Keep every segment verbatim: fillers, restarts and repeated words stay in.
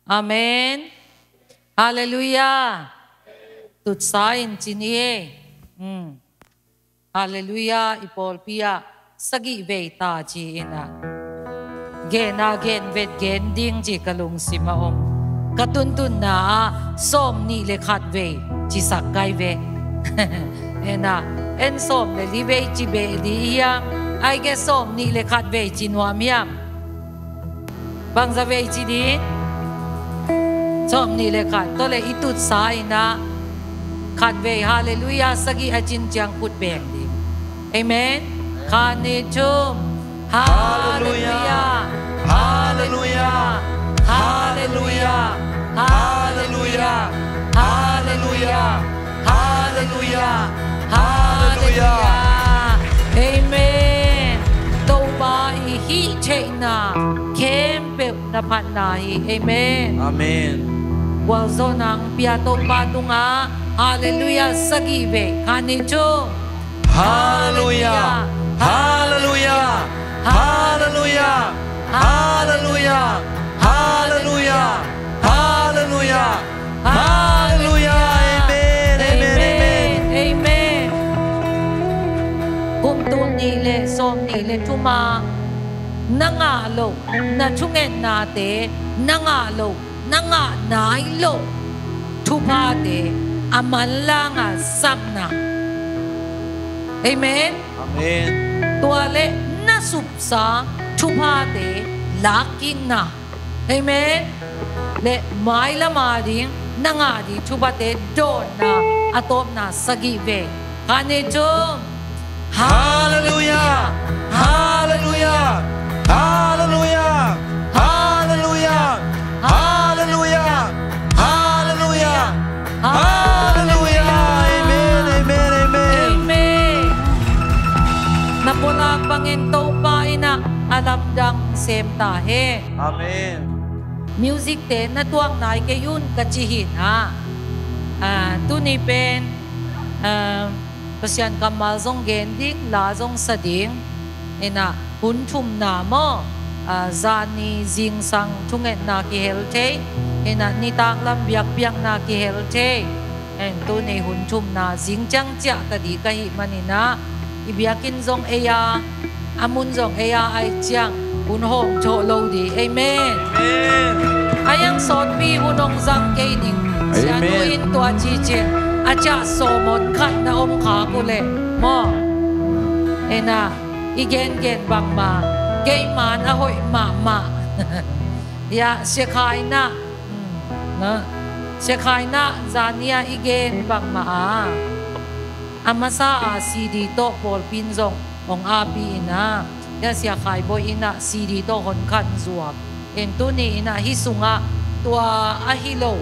Amen. Halleluiah. Tutsa in ci ni ei. Hmm. Halleluiah, i pawlpi ah sagih vei ta ci-in ah, gen a gen vet gen ding ci ka lungsim a om. Ka tuntunna ah sawmnih le khat vei cisak kai ve. En ah, en sawm le li vei ci beh ding hiam? Ai ke sawmnih le khat vei ci nuam hiam? Bangza vei ci ding? Sawmnih le khat. Tua le i tutsa in ah khat vei halleluiah sagih a cin ciang khut beng ding. Amen. Khat, nih, thum. Halleluiah. Halleluiah. Halleluiah. Halleluiah. Halleluiah. Halleluiah. Halleluiah. Amen. Topa i hih theihna khempeuh na phatna hi. Amen. Amen. Gualzawhna hong pia Topa tungah halleluiah sagih vei. Khat, nih, thum. Halleluiah. Halleluiah. Halleluiah. Halleluiah. Halleluiah. Halleluiah. Halleluiah. Amen. Amen. Amen. Amen. Kum tul nih le sawmnih le thum ah na ngah loh, na thungetnate na ngah loh, na ngah nai loh thuphate a manlang a sakna. Amen. Amen. Tua le na supsa thuphate lakkikna. Amen. Le mailam a ding na ngah ding thuphate dawnna a tawpna sagih vei. Khat, nih, thum. Halleluiah. Halleluiah. Halleluiah. Halleluiah. Halleluiah. Halleluiah. Halleluiah. Amen. Amen. Amen. Amen. Na pulak bangin Topa in ah a lamdang sem ta hen. Amen. Music te na tuak nai kei un ka ci hi in ah. Ah, tuni pen, ah, Pasian kammal zong gen ding, la zong sa ding. In ah, hun thumna maw, ah, zani zingsang thungetna kihel thei. In ah, nitak lam biakpiakna kihel thei. En, tuni hun thumna zing ciang ciah ta ding ka hih manin ah, i biakinn zong ei a, a mun zong ei a, ahih ciang hun hawm thawh lo ding. Amen. Amen. A yang sawtpi hun hong zang kei ning. Amen. Sianu in tua cicin a ciah sawm hon khat na om khak uh leh maw. En ah, i gengen bangmah, keiman a hoih mahmah. Ya, Sia Khai nah, hmm, na, Sia Khai nah zani a i gen bangmah a, a masa a C D tawh pawlpi in zong hong aapih in ah, ya, Sia Khai Bawi in ah C D tawh hon khat zuak. En, tuni in ah hih sungah tua a hi lo,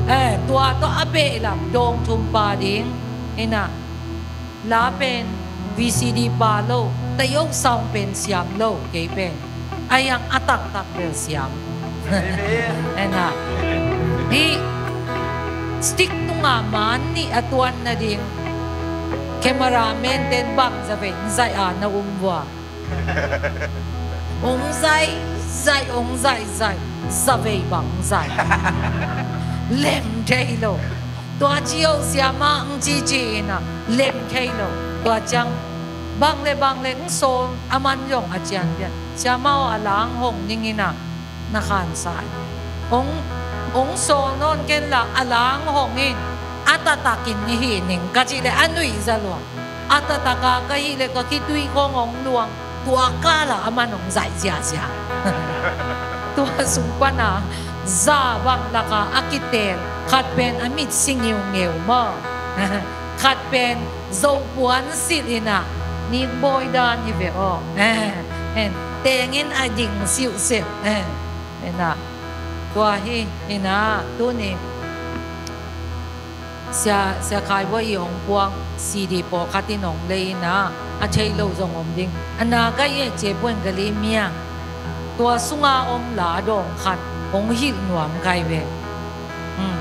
eh, tua tawh a behlap dawng thum pha ding. En ah, la pen V C D pha lo, tayo sound pen siam lo, kei pen a yang a taktak bel siam. Amen. En ah, hih stick tungah man nih a tuan nading cameraman ten bangza vei zaih a na um vua. Hong zaih zaih, hong zaih zaih, zavei bang zaih. Lem thei lo. Tua ci oh siamah, hong cici in ah, lem thei lo. Tua ciang bang le bang le hong sawl, a man zong a cian pian. Siamah aw, a la hong hong ning in ah, na khansa. Hong, hong sawl nawn ken la, a la hong hong in, a taktakin i hih ning ka cih leh a nuihza lua. A taktak a ka hih leh ka khitui khong hong luang, tua kal ah a man hong zaih ziahziah. Tua sung pan a za bang lak a a kiteel, khat pen a mit si ngeungeu maw. Khat pen Zopuan silh in ah, Ning Bawi dan hi ve aw. En, teng in a ding siuhsiuh. En ah, tua hi in ah, tuni Sia, Sia Khai Bawi i hong puang C D pawlkhat in hong lei in ah, a thei lo zong om ding. A na ka i et cia buan ka li mia. Tua sunga om la dawng khat hong hilh nuam kai ve. Hmm.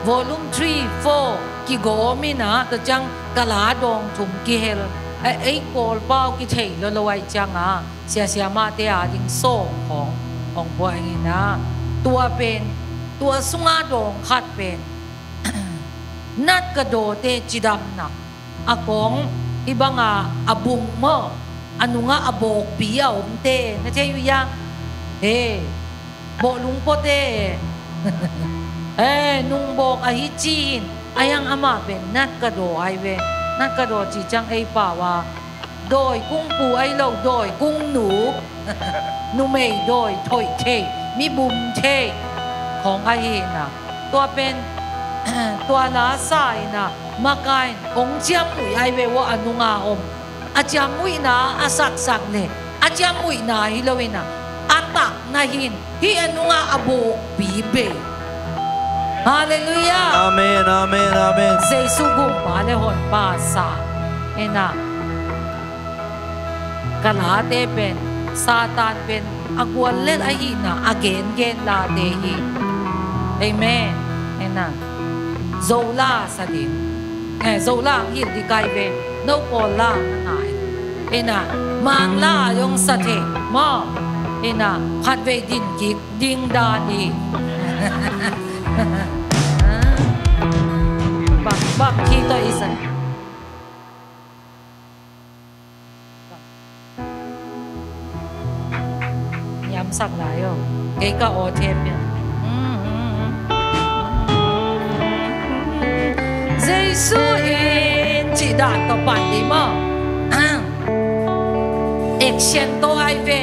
Volume three, four kigawm in ah, tua ciang ka la dawng thum kihel. A, ei Kawl pau kithei lolo ahih ciang a, sia siamahte a ding sawng khawng hong puang in ah, tua pen Tua sunga dawng khat pen nat ka dawte cidamna a kong i banga a bung maw, a nunga a bawkpi a omte na thei uh ia. He, bawhlung pawte. He, nungbawk ahi ci-in a hiang amah pen nat ka daw ai ve. Nat ka daw ci ciang ei pau a dawi kung pu ai lo, dawi kung nu, numei dawi thoih thei, mi bum thei khawng ahi na. Tua pen tua la sa ina makain hong ciammuih ai ve ua a nunga om. A ciammuihna a saksak le a ciammuihna hi lo ina a takna hin hih a nunga a bawkpi bei. Halleluiah. Amen, amen, amen. Jesu gumpa le honpa sa ina. Ka late pen Satan pen a guallel ahihna a gengen late hi. Amen. Ina Zola sa ding. Eh, Zola ang hilh ding kai ve. No Paul la na ngai. Ina Mangla a yong sa thei maw. Ina khatvei din kik ding dan hi. Bak bak khi to i sa. Niamsak lai aw. Kei ka aw them pia. Jesu in cih dan tawh pan ding maw. Action tawh ai ve.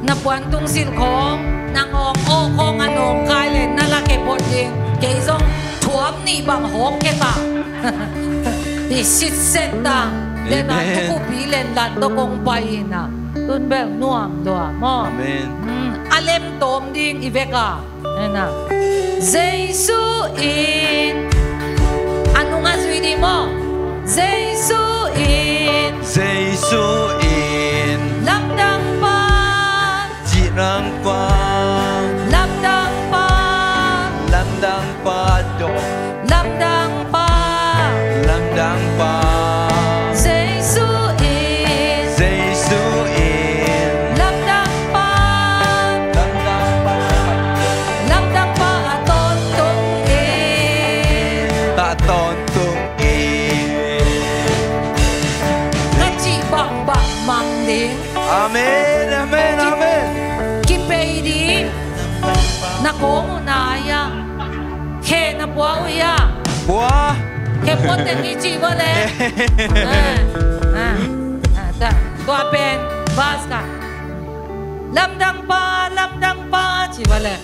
Na puan tung silh khawng, na ngawng aw khawng a nawngkai le na la khe phot ding. Kei zong thuam nih bang hawk khe ta. I sitset ta. Lenlan tawh khupi lenlan tawh kong pai ina. Tun bel nuam lua maw. Amen. A lem tawm ding i vek a. Ina Jesu in a nunga zui ding maw. Jesu in, Jesu in lamdang pa. Cidang pa, lamdang pa, lamdang pa dong, lamdang pa, lamdang pa. Jesu in, Jesu in lamdang pa, lamdang pa, lamdang pa a tawntung in, a tawntung in. Ka cih bangbang mang ding. Amen, amen, amen. Kipei ding. Na kawng uh na ia. Khe na pua uh ia. Pua. Khe pua teng i ci vale. Tua pen bas ka. Lamdang pa, lamdang pa ci vale.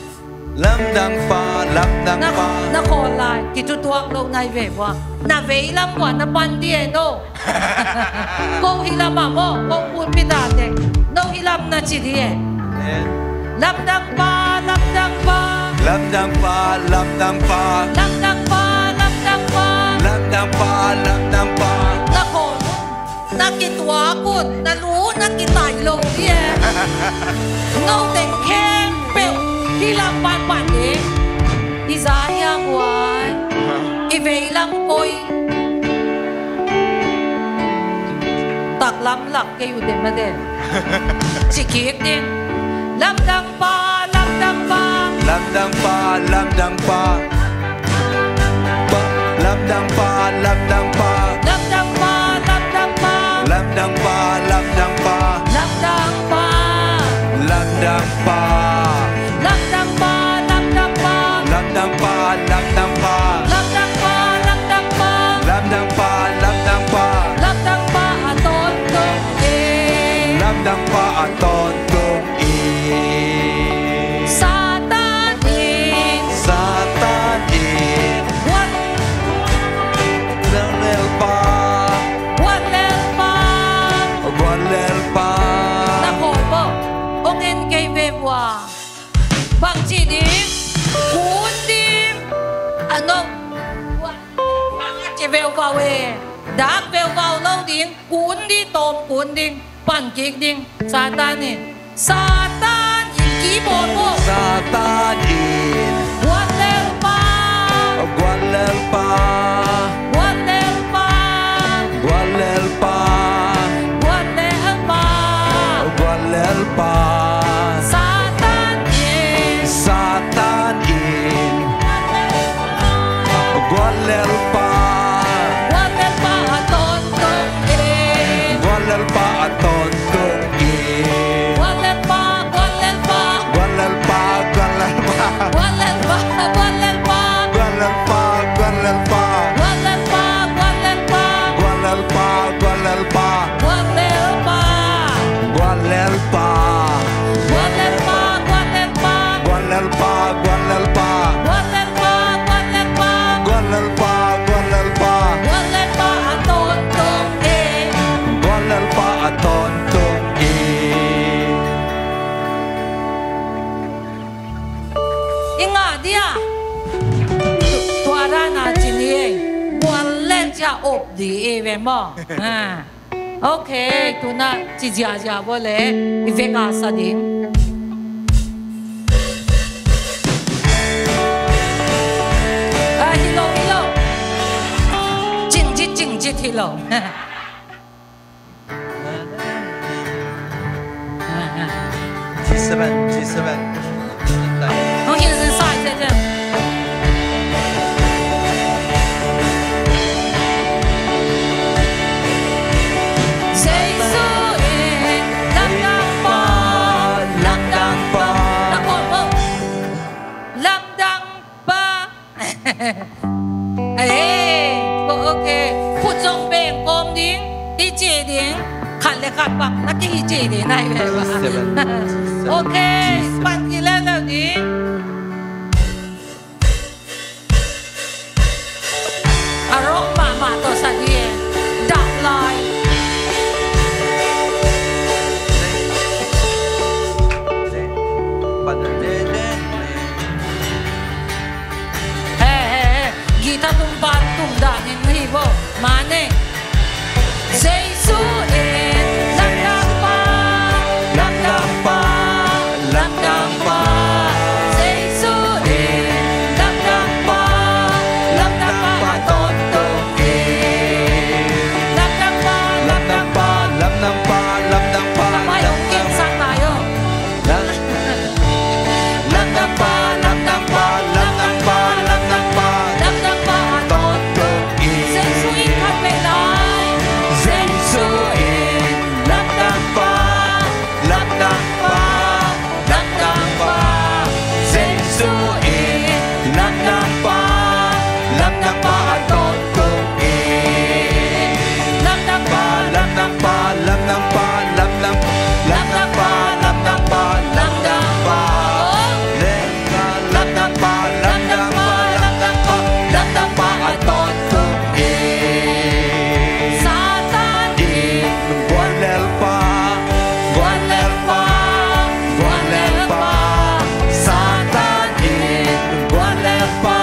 Lamdang pa, lamdang pa. Na khawl lai kitutuak lo nai ve vua. Na veilam vua na pan di e no. Ko hih lamah maw, ko pulpit ah teh no hih lam na ci di e. Lamdang pa, lamdang pa. Lamdang pa, lamdang pa. Lamdang pa, lamdang pa. Lamdang pa, lamdang pa. Na khawl un, na kituak un, na lu na kitaih lo di e. No teng khempeuh hih lam pan pan di. I za hiam uai. I veilam koi. Taklam lak kei uh dem a dem. Ci kik ding. Lamdang pa, lamdang pa. Lamdang pa, lamdang pa. Pa, lamdang pa, lamdang pa. Lamdang pa, lamdang pa. Lamdang pa, lamdang pa. Lamdang pa. Lamdang pa. Lamdang pa, lamdang pa. Lamdang pa, lamdang pa. Lamdang pa, lamdang pa. Lamdang pa, lamdang pa. Lamdang pa a tawntung in. Lamdang pa a tawntung in. Satan in. Satan in. Guan. Guallel pa. Guallel pa. Guallel pa. Na khawl bawh. Hong en kei ve vua. Bang ci ding, kun ding. A no, ci veuvau e. Dak veuvau lo ding, kun ding, tawm kun ding, pan kik ding. Satan in, Satan in keyboard maw. Satan in. Guallel pa. Guallel pa. Guallel pa. Guallel pa. Guallel pa. Guallel pa. Satan in. Satan in. Guallelpa. Guallelpa a tawntung in. Guallelpa a tawntung in. Guallelpa, guallelpa. Guallelpa, guallelpa. Guallelpa, guallelpa. Guallelpa, guallelpa. Guallelpa, guallelpa. Guallelpa, guallelpa. Guallelpa. Guallelpa. Guallelpa, guallelpa. Guallelpa, guallelpa. Guallelpa, guallelpa. Guallelpa, guallelpa. Guallelpa a tawntung in. Guallelpa a tawntung in. I ngah dia. Tua dan a ci ni ei. Guallel cia op di ei ve maw. Ha. Ok, tuna ci ziazia vua le, i vek a sa ding. Ah, hi lo, hi lo. Cingcit, cingcit, hi lo. G seven, G seven. Hong hin sin sa i se se. Jesu in lamdang pa, lamdang pa. Na kawm bo. Lamdang pa. Eh, ok. Khut zong beng kawm ding. Hi ci ding. Khat le khat bang na ki hi ci ding nai ve ba. Seven. Ok. G seven. Pan ki le le ding. A rawk mahmah tawh sa hi e. Dak lai. He, he, he. Guitar tum pa tum dah ning hi bo. Mane. Jesu in lamdang pa, lamdang pa, lamdang pa. Jesu in lamdang pa, lamdang pa tawntung in. Lamdang pa, lamdang pa, lamdang pa, lamdang pa, lamdang pa. Lamdang pa, lamdang pa, lamdang pa, lamdang pa, lamdang pa tawntung in. Jesu in khat vei lai. Jesu in lamdang pa, lamdang pa, lamdang pa. Jesu in lamdang pa, lamdang pa tawntung in. Lamdang pa, lamdang pa, lamdang pa, lamdang pa, lamdang pa, lamdang pa, lamdang pa. Lamdang pa, lamdang pa, lamdang pa, lamdang pa a tawntung in. Satan in guallel pa, guallel pa, guallel pa. Satan in guallel pa,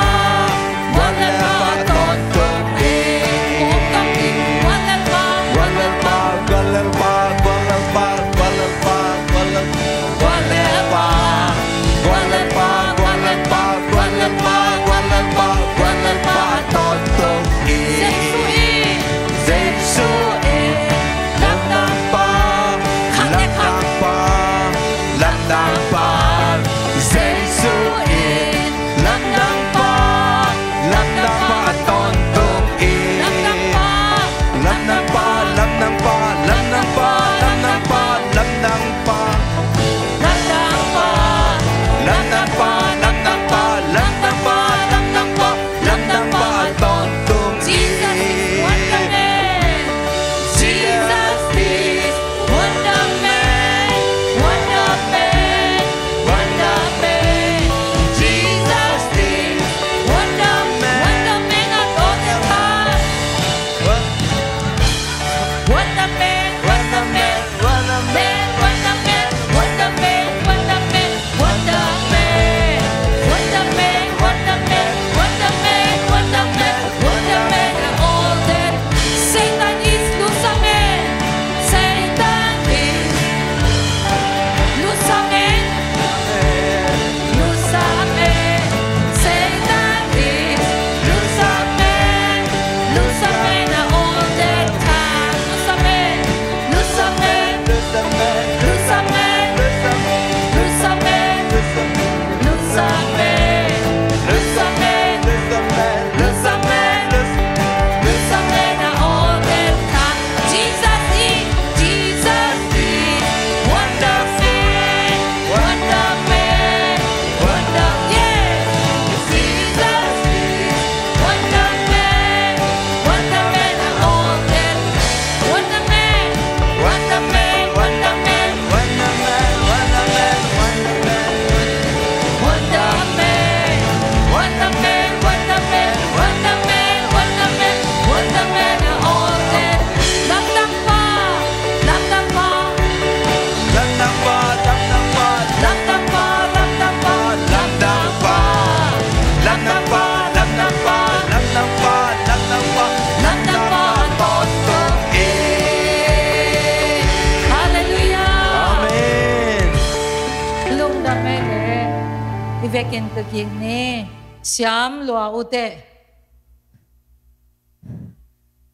Kin tukik ni. Siam lua ute.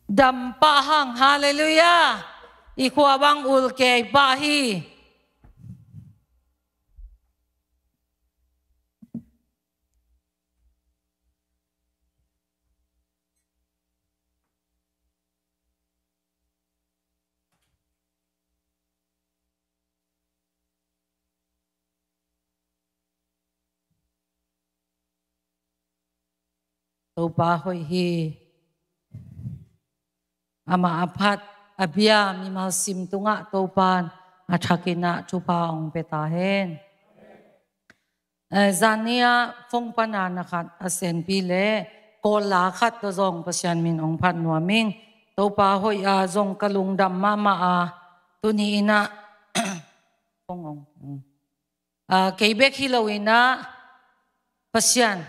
Dam pah hang, halleluiah. I khua bang ul kei pah hi. Topa hoih hi. Amah a phat a bia mimal sim tungah Topan a thakin ah thupha hong pia ta hen. Eh, zan ni-ah phone pana na khat a senpi le Kawl la khat tawh zong Pasian min hong phat nuam ing. Topa hoih a zong ka lungdam mahmah a, tuni in ah phone hong, mm. Ah, kei bek hi lo in ah Pasian.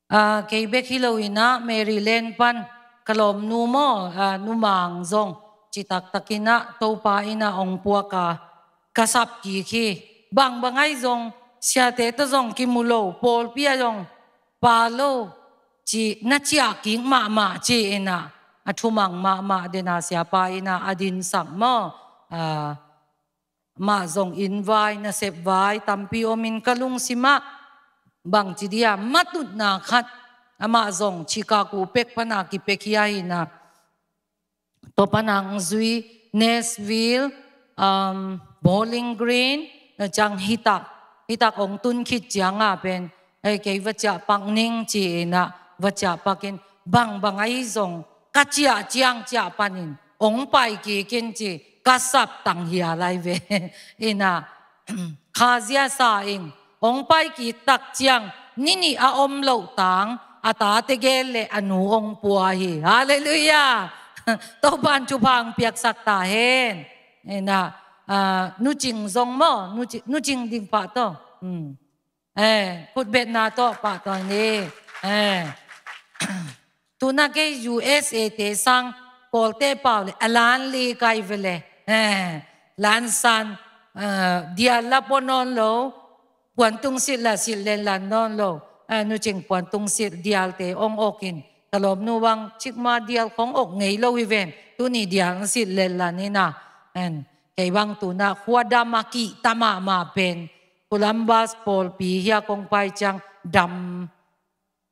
Ah, kei bek hi lo in ah Maryland pan ka lawmnu maw, ah, Nu Mang zong citak takin ah Topa in ah hong puak a, ka sap kik hi. Bangbang ahi zong siate tawh zong kimu lo, pawlpi ah zong pha lo, ci, na ciah kik mahmah ci in ah, a thumang mahmah. Den a siapa in ah a dinsak maw, ah, mah zong inn vai, nasep vai tampi om in ka lungsim ah bangci dia matutna khat, amah zong Chicago pek pana kipia khia hi in ah, tua pana hong zui Nashville, um, Bowling Green, na ciang hitak, hitak hong tun khit ciang a pen, ei, kei va ciah pak ning ci in ah va ciah pak in, bangbang ahi zong ka ciah ciang ciah panin hong pai kik in ci, ka sap tang hia lai ve. In ah, kha zia sa in, hong pai kik tak ciang ni nih a om loh tang a tate gel le a nu hong pua hi. Halleluiah. Topan thupha hong piaksak ta hen. In ah, ah, Nu Cing zong maw, Nu Cing, Nu Cing ding pah tawh. Hmm. Eh, khutbetna tawh pahtawi ni. Eh. Tu-in ah kei U S A te sang Kawlte pau le a lan li kai ve le. Eh, lansan, eh, dial la pua nawn lo, puantungsilh la silh lenlan nawn lo. Eh, Nu Cing puantungsilh dialte hong awk in, ka lawmnu bang cikma dial khong awk ngei lo hi ven. Tuni dial hong silh lenlan in ah. En, kei bang tu-in ah khuadam a kihta mahmah pen Columbus pawlpi hia kong pai ciang dam,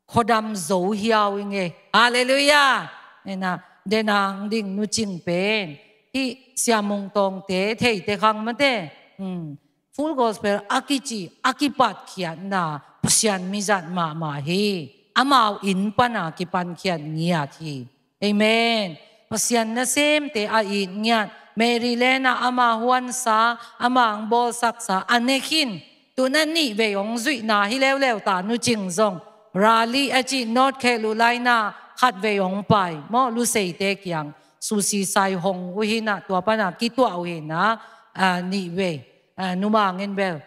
khuadam zo hiau ing e. Halleluiah. En ah, den a hong ding Nu Cing pen, hih Sia Mung Tawngte theite khang mate, hmm, Full Gospel a kici a kipatkhiatna Pasian mizat mahmah hi. Amau inn pana kipankhiat ngiat hi. Amen. Pasian nasemte a it ngiat, Maryland ah ama huansa, ama hong bawlsaksa a ne khin. Tu-in ah nih vei hong zuihna hi leuleu ta, Nu Cing zong Raleigh a ci North Carolina khat vei hong pai maw, Luseite kiang sushi sai hong uh hi in ah, tua pana kituah uh hi in ah, ah, nih vei, ah, Nu Mang in bel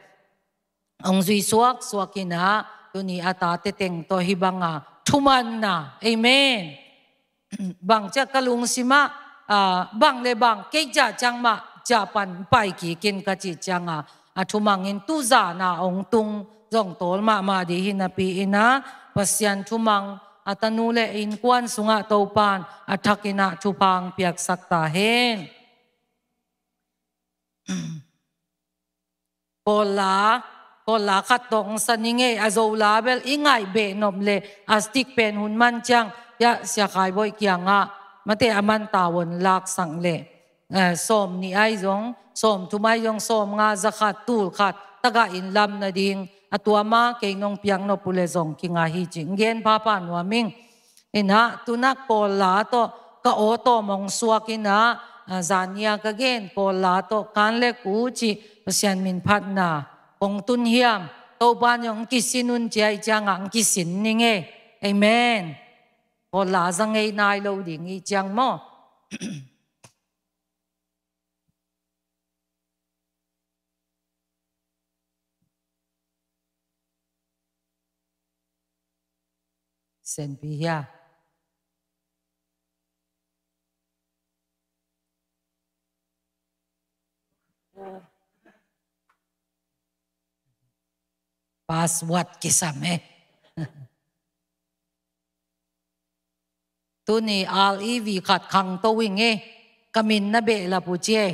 hong zui suaksuak in ah, tuni a tate teng tawh hih bang a thumanna. Amen. Bang ciah ka lungsim ah, ah, bang le bang kei ciah ciang mah ciah pan pai kik in ka cih ciang a, a thumang in tu zan a hong tung zong tawl mahmah ding hi napi in ah, Pasian thumang a tanu le innkuan sungah Topan a thakin ah thupha hong piaksak ta hen. Kawl la, Kawl la khat tawh hong sa ning e, a Zo la bel i ngaih behnop le a stick pen hun man ciang, ya, Sia Khai Bawi kiangah mate a man tavuan laksak le, eh, sawm nih ahi zong, sawm thum ahi zong, sawm nga, za khat, tul khat tagah inn lam nading a tuam a, kei nong piaknop uh le zong kingah hi ci. Gen phapha nuam ing. In ah, tu-in ah Kawl la tawh ka aw tawm hong suak in ah, a, zania ka gen, Kawl la tawh kan le ku cih Pasian min phatna kong tun hiam, Topa in hong kisin un ci-a, i ciangah hong kisin ning e. Amen. Kawl la za ngei nai lo ding i ciang maw. Senpi hia. Password kisam e. Tuni R E V khat khangto ing e, ka min na behlap uh ci e.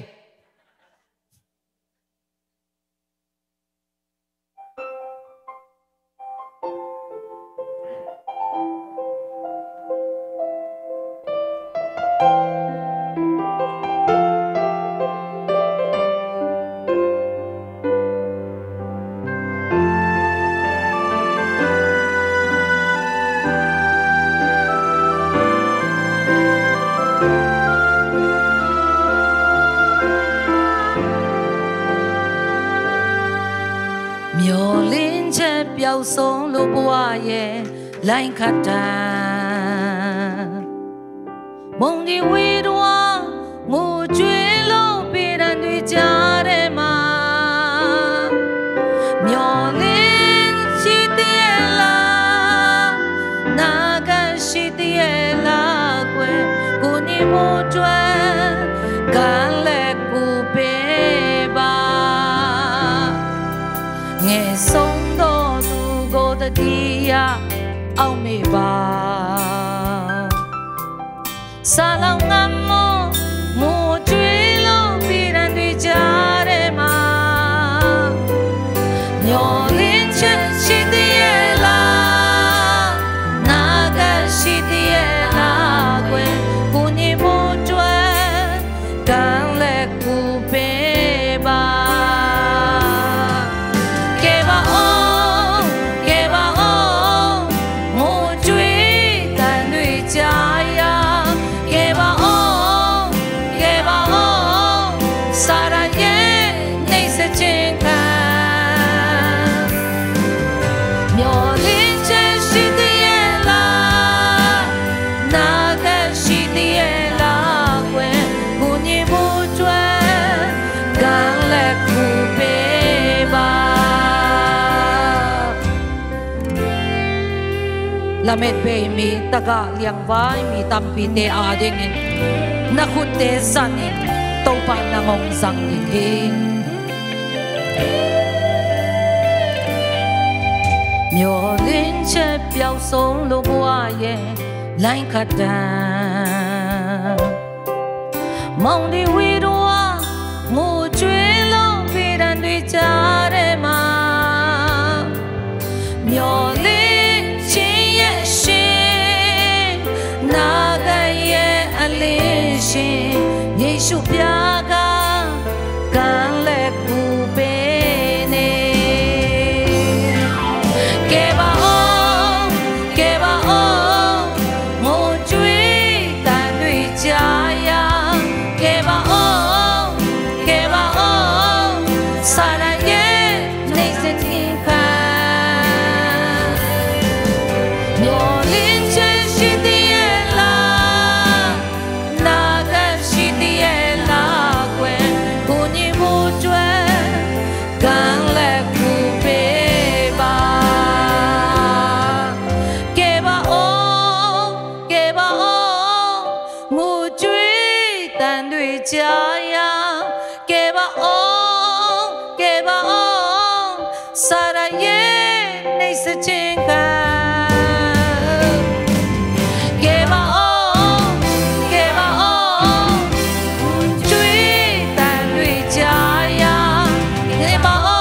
Myo lin chet pyao song lo bua ye lain khat ta. Mong di wi dua ngu cui lo pi dan dui ca de ma. Myo lin ci ti e la na ka ci ti e la kue ku ni mu cue kan le ku pe ba. Nge song do tu go ta dia au me ba. Sa lau ngam mo mu cui lo pi dan dui ca de ma. Myo lin chet ci ti e la na ka ci ti e la kue ku ni mu cue kan le ku pe ba. Ke ba o, ke ba o, mu cui tan dui ca ya. Ke ba o, ke ba o, sa ra ye nei se cing kan. Myo lin chet ci ti e la na ka ci ti e la kue ku ni mu cue kan le ku pe ba. Lamet bei mi tagah liangvai mi tampite adingin na khutte zanin Topa nang hong zang ding hi. Myo lin chet pyao song lo bua ye lain khat ta. Mong di wi dua ngu cui lo pi dan dui ca de ma. Myo lin ci ye shi na ka ye a lin shi Yesu pia ka kan le ku pe ne. Ke ba o, ke ba o, mu cui tan dui ca ya. Ke ba o, ke ba o, sa ra ye nei se cing kan. Myo lin chet ci ti e la na ka ci ti e la kue ku ni mu cue kan le ku pe ba. Ke ba o, ke ba o, mu cui tan dui ca ya. Ke ba o, ke ba o, sa ra ye nei se cing kan. Ke ba o, ke ba o, mu cui tan dui ca ya. Ke ba o,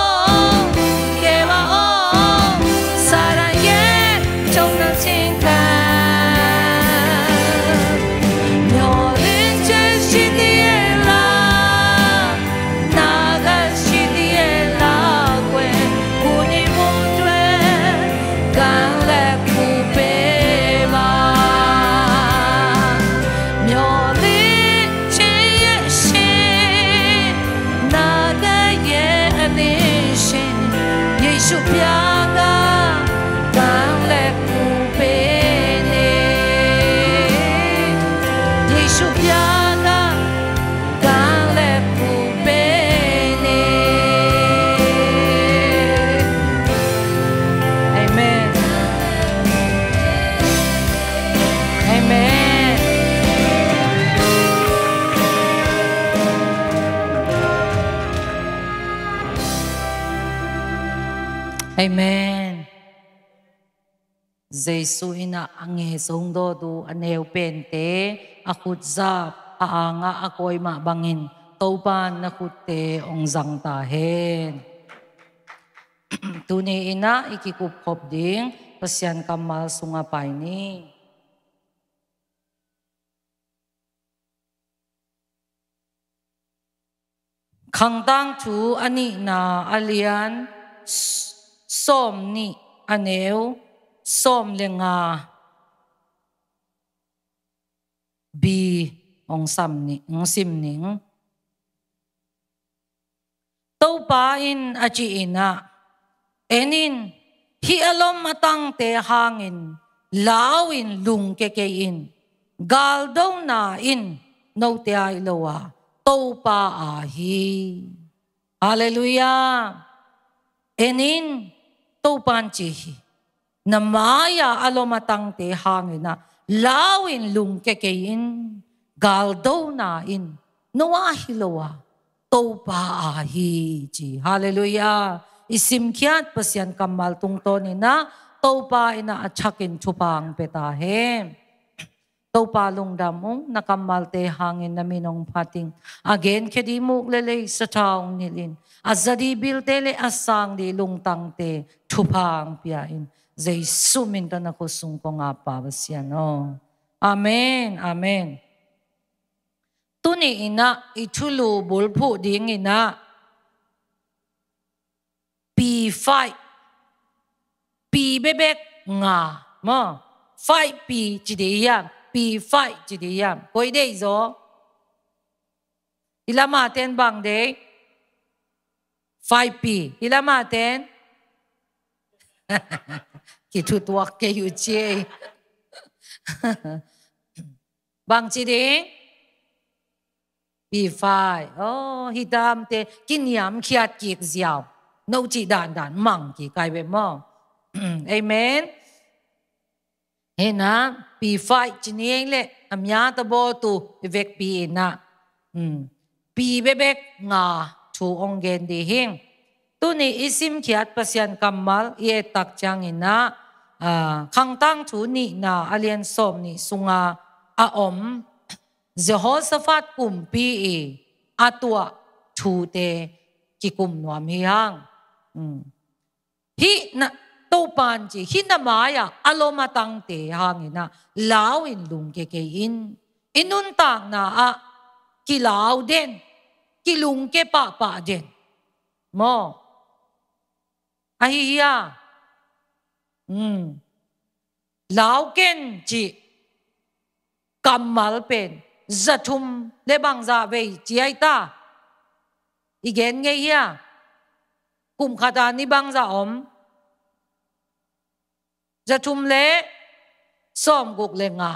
ke ba o, sa ra ye cong na cing kan. Myo lin chet ci ti e la na ka ci ti e la kue ku ni mu cue kan Jesu piak a kang lek mu pen e. Jesu piak a kang lek mu pen e. Amen. Amen. Amen. Jesu in ah a nge zong dawt uh a neu pente a khut zap a angah a kawi mah bangin Topa in na khutte hong zang ta hen. Tuni in ah i kikupkhop ding Pasian kammal sungah pai ni. Khangtangthu a nihna a lian s-, sawm nih a neu sawm le nga B hong sam ni, hong sim ning. Topa in a ci in ah, en in, hih a lom a tangte hangin lau in lungkia kei in, galdona in note a hi lo a, Topa a hi. Halleluiah. En in, Topa in ci hi. Na mai-a a lom a tangte hangin ah lau in lungkia kei in, galdona in no a hi lo a, Topa a hi ci. Halleluiah. I simkhiat Pasian kammal tungtawn in ah Topa in ah a thakin thupha hong pia ta hen. Topa lungdam ung, na kammalte hangin na min hong phat ing. A genkhia di muk le lei satha hong nilh in, a za di bilte le a sang di lungtangte thupha hong pia in. Jesu min tawh na khut sung kong ap, Pa Pasian aw. Amen, amen. Tuni in ah i thulu bulphuh ding in ah P five, P bekbek nga maw? Five P ci ding hiam? P five ci ding hiam? Koi deih zaw? Hih lam a ten bang deih? Five P. Hih lam a ten? Kithutuak kei uh ci ei. Bang ci ding? P five. Oh, hih damte kiniamkhiat kik ziau. No cih dandan mang kik kai ve maw? Amen. Hi in ah P five ci ni ei leh a mia ta baw tu i vekpi in ah. Hmm. P bekbek nga thu hong gen di hing. Tuni i simkhiat Pasian kammal i et tak ciangin ah, ah, Khangtangthu nihna a lian sawm nih sunga a om Jehoshaphat kumpi i a tuah thute kikum nuam hi hang. Hmm. Hih na, Topa in ci, hih na mai-ah a lom a tangte hangin ah lau in lungkia kei in. I nuntakna ah kilau den, kilungkia pahpah den. Maw? Ahi hia? Hmm. Lau ken cih kammal pen za thum le bangzah vei ci ai ta? I gen ngei hia? Kum khat a ni bangzah om? Za thum le sawmguk le nga.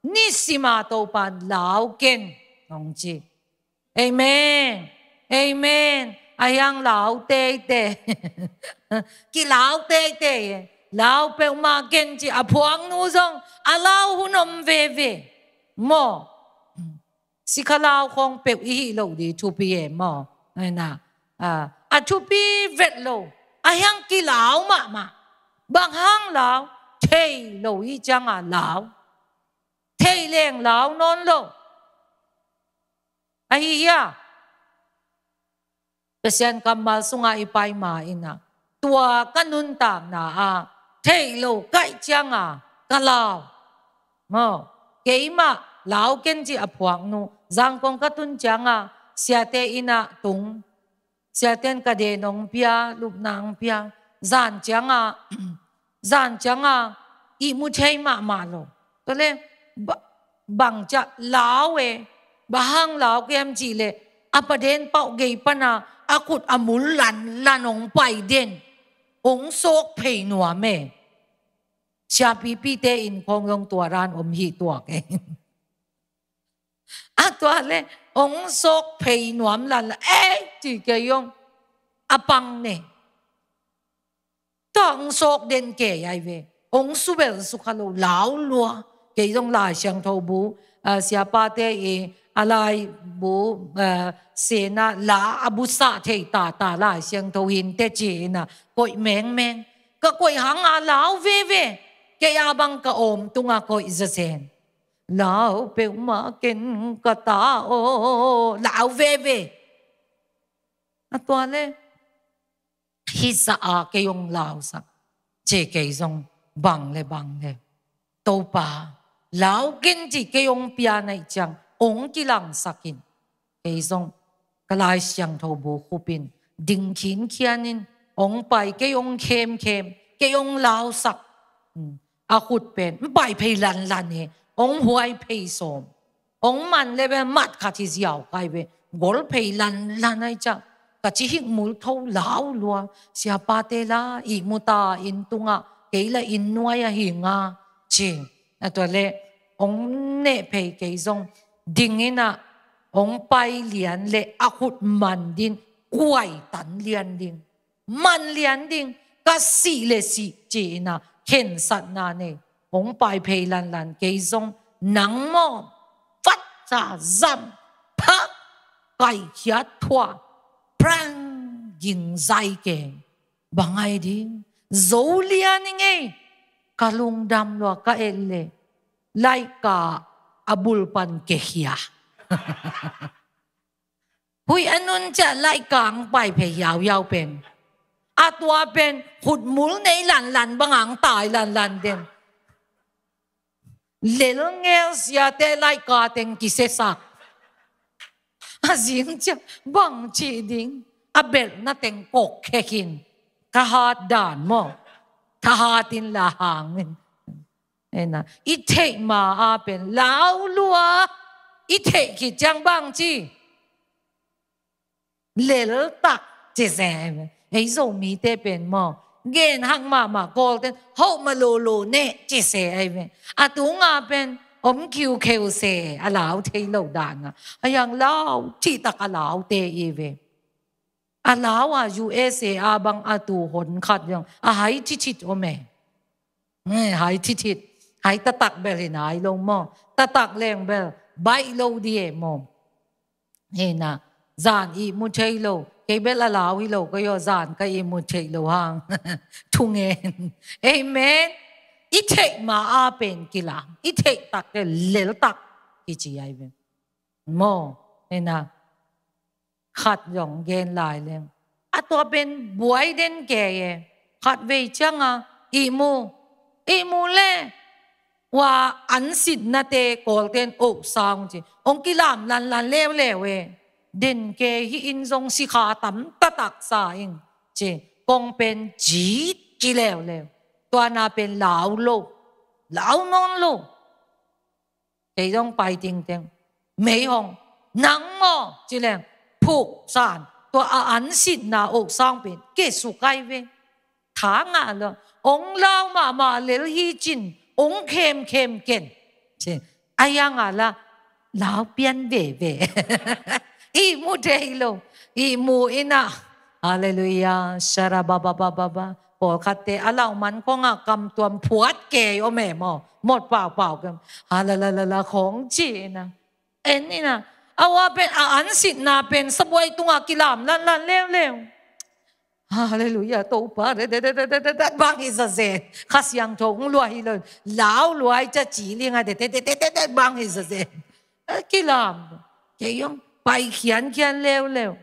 Nisim a Topa in lau ken hong ci. Amen. Amen. A hiang lau teitei. Kilau teitei. Lau peuhmah ken ci a phuaknu zong a lau hun om veve. Maw? Sikha lau khawng peuh i hih loh di thupi e maw? Aina. A, a thupi vet lo. A hiang kilau mahmah. Bang hang lau? Thei lo i cianga lau. Thei leng lau nawn lo. Ahi hia? Pasian kammal sungah i pai ma in ah, tua ka nuntakna ah theih lo kaih cianga ka lau. Maw, keimah lau ken ci a phuaknu, Zangkong ka tun cianga siate inn ah tung, siaten ka den hong pia, lupna hong pia, zan cianga zan cianga ihmu thei mahmah lo. Tua le, ba-, bang ciah lau e, bang hang lau ka hiam cih leh, a paden pauh gei pana a khut a mul lanlan hong pai den. Ong sawk phei nuam e. Siapipite in khong zong tua dan om hi tuak e. A tua le, ong sawk phei nuam lan la, ei, ci kei zong a pang ne. Tua ong sawk den kei ai ve. Ong subel sukha lo, lau lua. Kei zong Lai Siangtho bu, ah, siapate i, a laibu, ah, sena la a bu sah thei tata Lai Siangtho hinte ci ina, koih mengmeng. Ka koih hang a lau veve. Kei a bang ka om tunga koih zazen. Lau peuhmah ken ka ta aw. Lau veve. A tua le, hisa a kei ong lausak. Ci kei zong bang le bang le, Topa, lau ken ci kei ong pia naih ciang ong kilangsak in. Kei zong ka Lai Siangtho bu khupin ding khinkhian in, ong pai kei ong khemkhem, kei ong lausak. Hmm. A khut pen ong pai phei lanlan e, ong huai phei sawm. Ong man le ve, mat khat hi ziau kai ve. Gol phei lanlan ai ciang ka ci hik mul tho lau lua. Siapate la ihmu ta, inn tungah, kei la inn nuai a hi nga, ci. A tua le, ong neh phei kei zong ding ina, ong pai lian le a khut man din, kuai tan lian ding. Man lian ding, ka sih le sih ci ina, khensatna nei. Ong pai phei lanlan kei zong nang maw, vat sa zam, phak, kaikhiat thuah, prang, ging zai kei. Bang ai ding, zo lian i ngei, ka lungdam lua ka et le, laika a bul pan kekhia. Hui a nun ciah laika ong pai phei hiauhiau pen. A tua pen, khut mul nei lanlan bang ong tai lanlan den. Lel ngel siate laika teng kisesak. A zing ciah bang ci ding. A belhna teng kok khekin. Ka hat dan maw. Ka hat in la hang in. Ena, i theih ma a pen lau lua, i theih khit ciang bang ci. Leltak ci se. Ei Zomite pen maw, gen hak mahmah Kawlten, hauh ma lolo ne ci se ai ve. A tunga pen om khiukheu se, a lau thei lo dana. A yang lau cihtak a laute i ve. A lau a U S A a bang a tu hon khat zong a hai thithit om e. Hai thithit. Hai taktak bel hi nai lo maw. Taktak leng bel baih lo di e maw. Hina, zan ihmu thei lo. Kei bel a lau hi lo ka yaw, zan ka ihmu thei lo hang. Thungen. Amen. I theih ma a pen kilam. I theih tak le leltak kici ai ve. Maw. Hina. Khat zong gen lai leng. A tua pen buai den kei e. Khat vei cianga ihmu. Ihmu le. Wa an sitnate Kawlten oh sang ci. Ong kilam lanlan leuleu e. Den kei hi in zong sikha tam taktak sa ing. Ci. Kong pen ci ci leuleu. Tua na pen lau lo. Lau nawn lo. Kei zong pai tingteng. Mei hong, nang maw, ci leng, phuk san, tua a an sitna oh sang pen, ke su kai ve. Tha ngah lo, ong lau mahmah lel hi cin, ong khemkhem ken. Ci, a yang a la, lau pian veve. Ihmu thei lo, ihmu ina. Halleluiah, shara ba ba ba ba ba. Pawlkhatte a lauman khongah kamtuam phuat kei om e maw. Mot paupau kem. Halalalala khong ci ina. En ina. A ua pen a an sitna pen sabuai tungah kilam lanlan leuleu. Halleluiah, Topa. Bang hi zazen. Kha Siangtho ong lua hi lo. Lau luai ca ci linga. Bang hi zazen. Kilam. Kei ong pai khiankhian leuleu.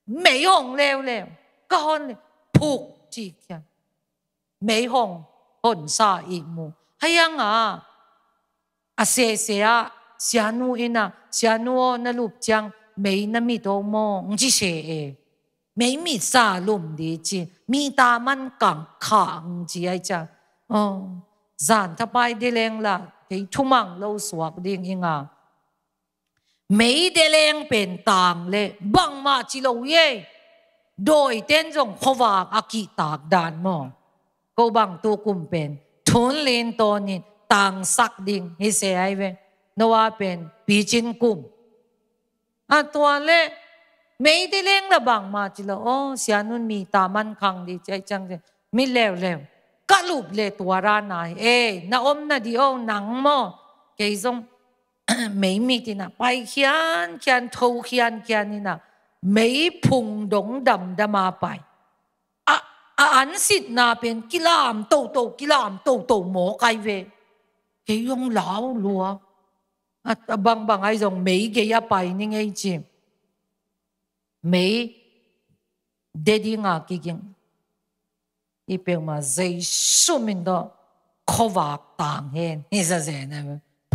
Mei hong leuleu, ka hon le, phuk ci kia. Mei hong, hon sa ihmu. Haiang a, a sese a, sianu ina, sianu aw na lup ciang, mei na mit aw maw, ng ci se e. Mei mit sa lum di ci, mi ta man kang kha ng ci ai cia. Oh, zan thapai di leng la, kei thumang lo suak ding inga. Mei de leng pen tang le bangmah ci lo hi ei. dawiten zong khuavak a kihtak dan maw. Ko bang tu kum pen thun lin tawnin tangsak ding hi se ai ve. Noah pen picin kum. A tua le meite leng la bang ma ci lo, aw, sianun mi ta man khang di ci ai ciang ci, mi leuleu ka lup le tua ra nai e, na om na di aw nang maw. Kei zong mei mit ina pai khiankhian, tho khiankhian ina mei phung dong damdama pai. A, a ansitna pen kilam toto, kilam toto mawk ai ve. Kei zong lau lua. A, a bangbang ai zong mei gei a pai ni ngei ci. Mei de dinga kiging. I peuhmah Jesu min tawh khuavak tang hen. Hi zazen a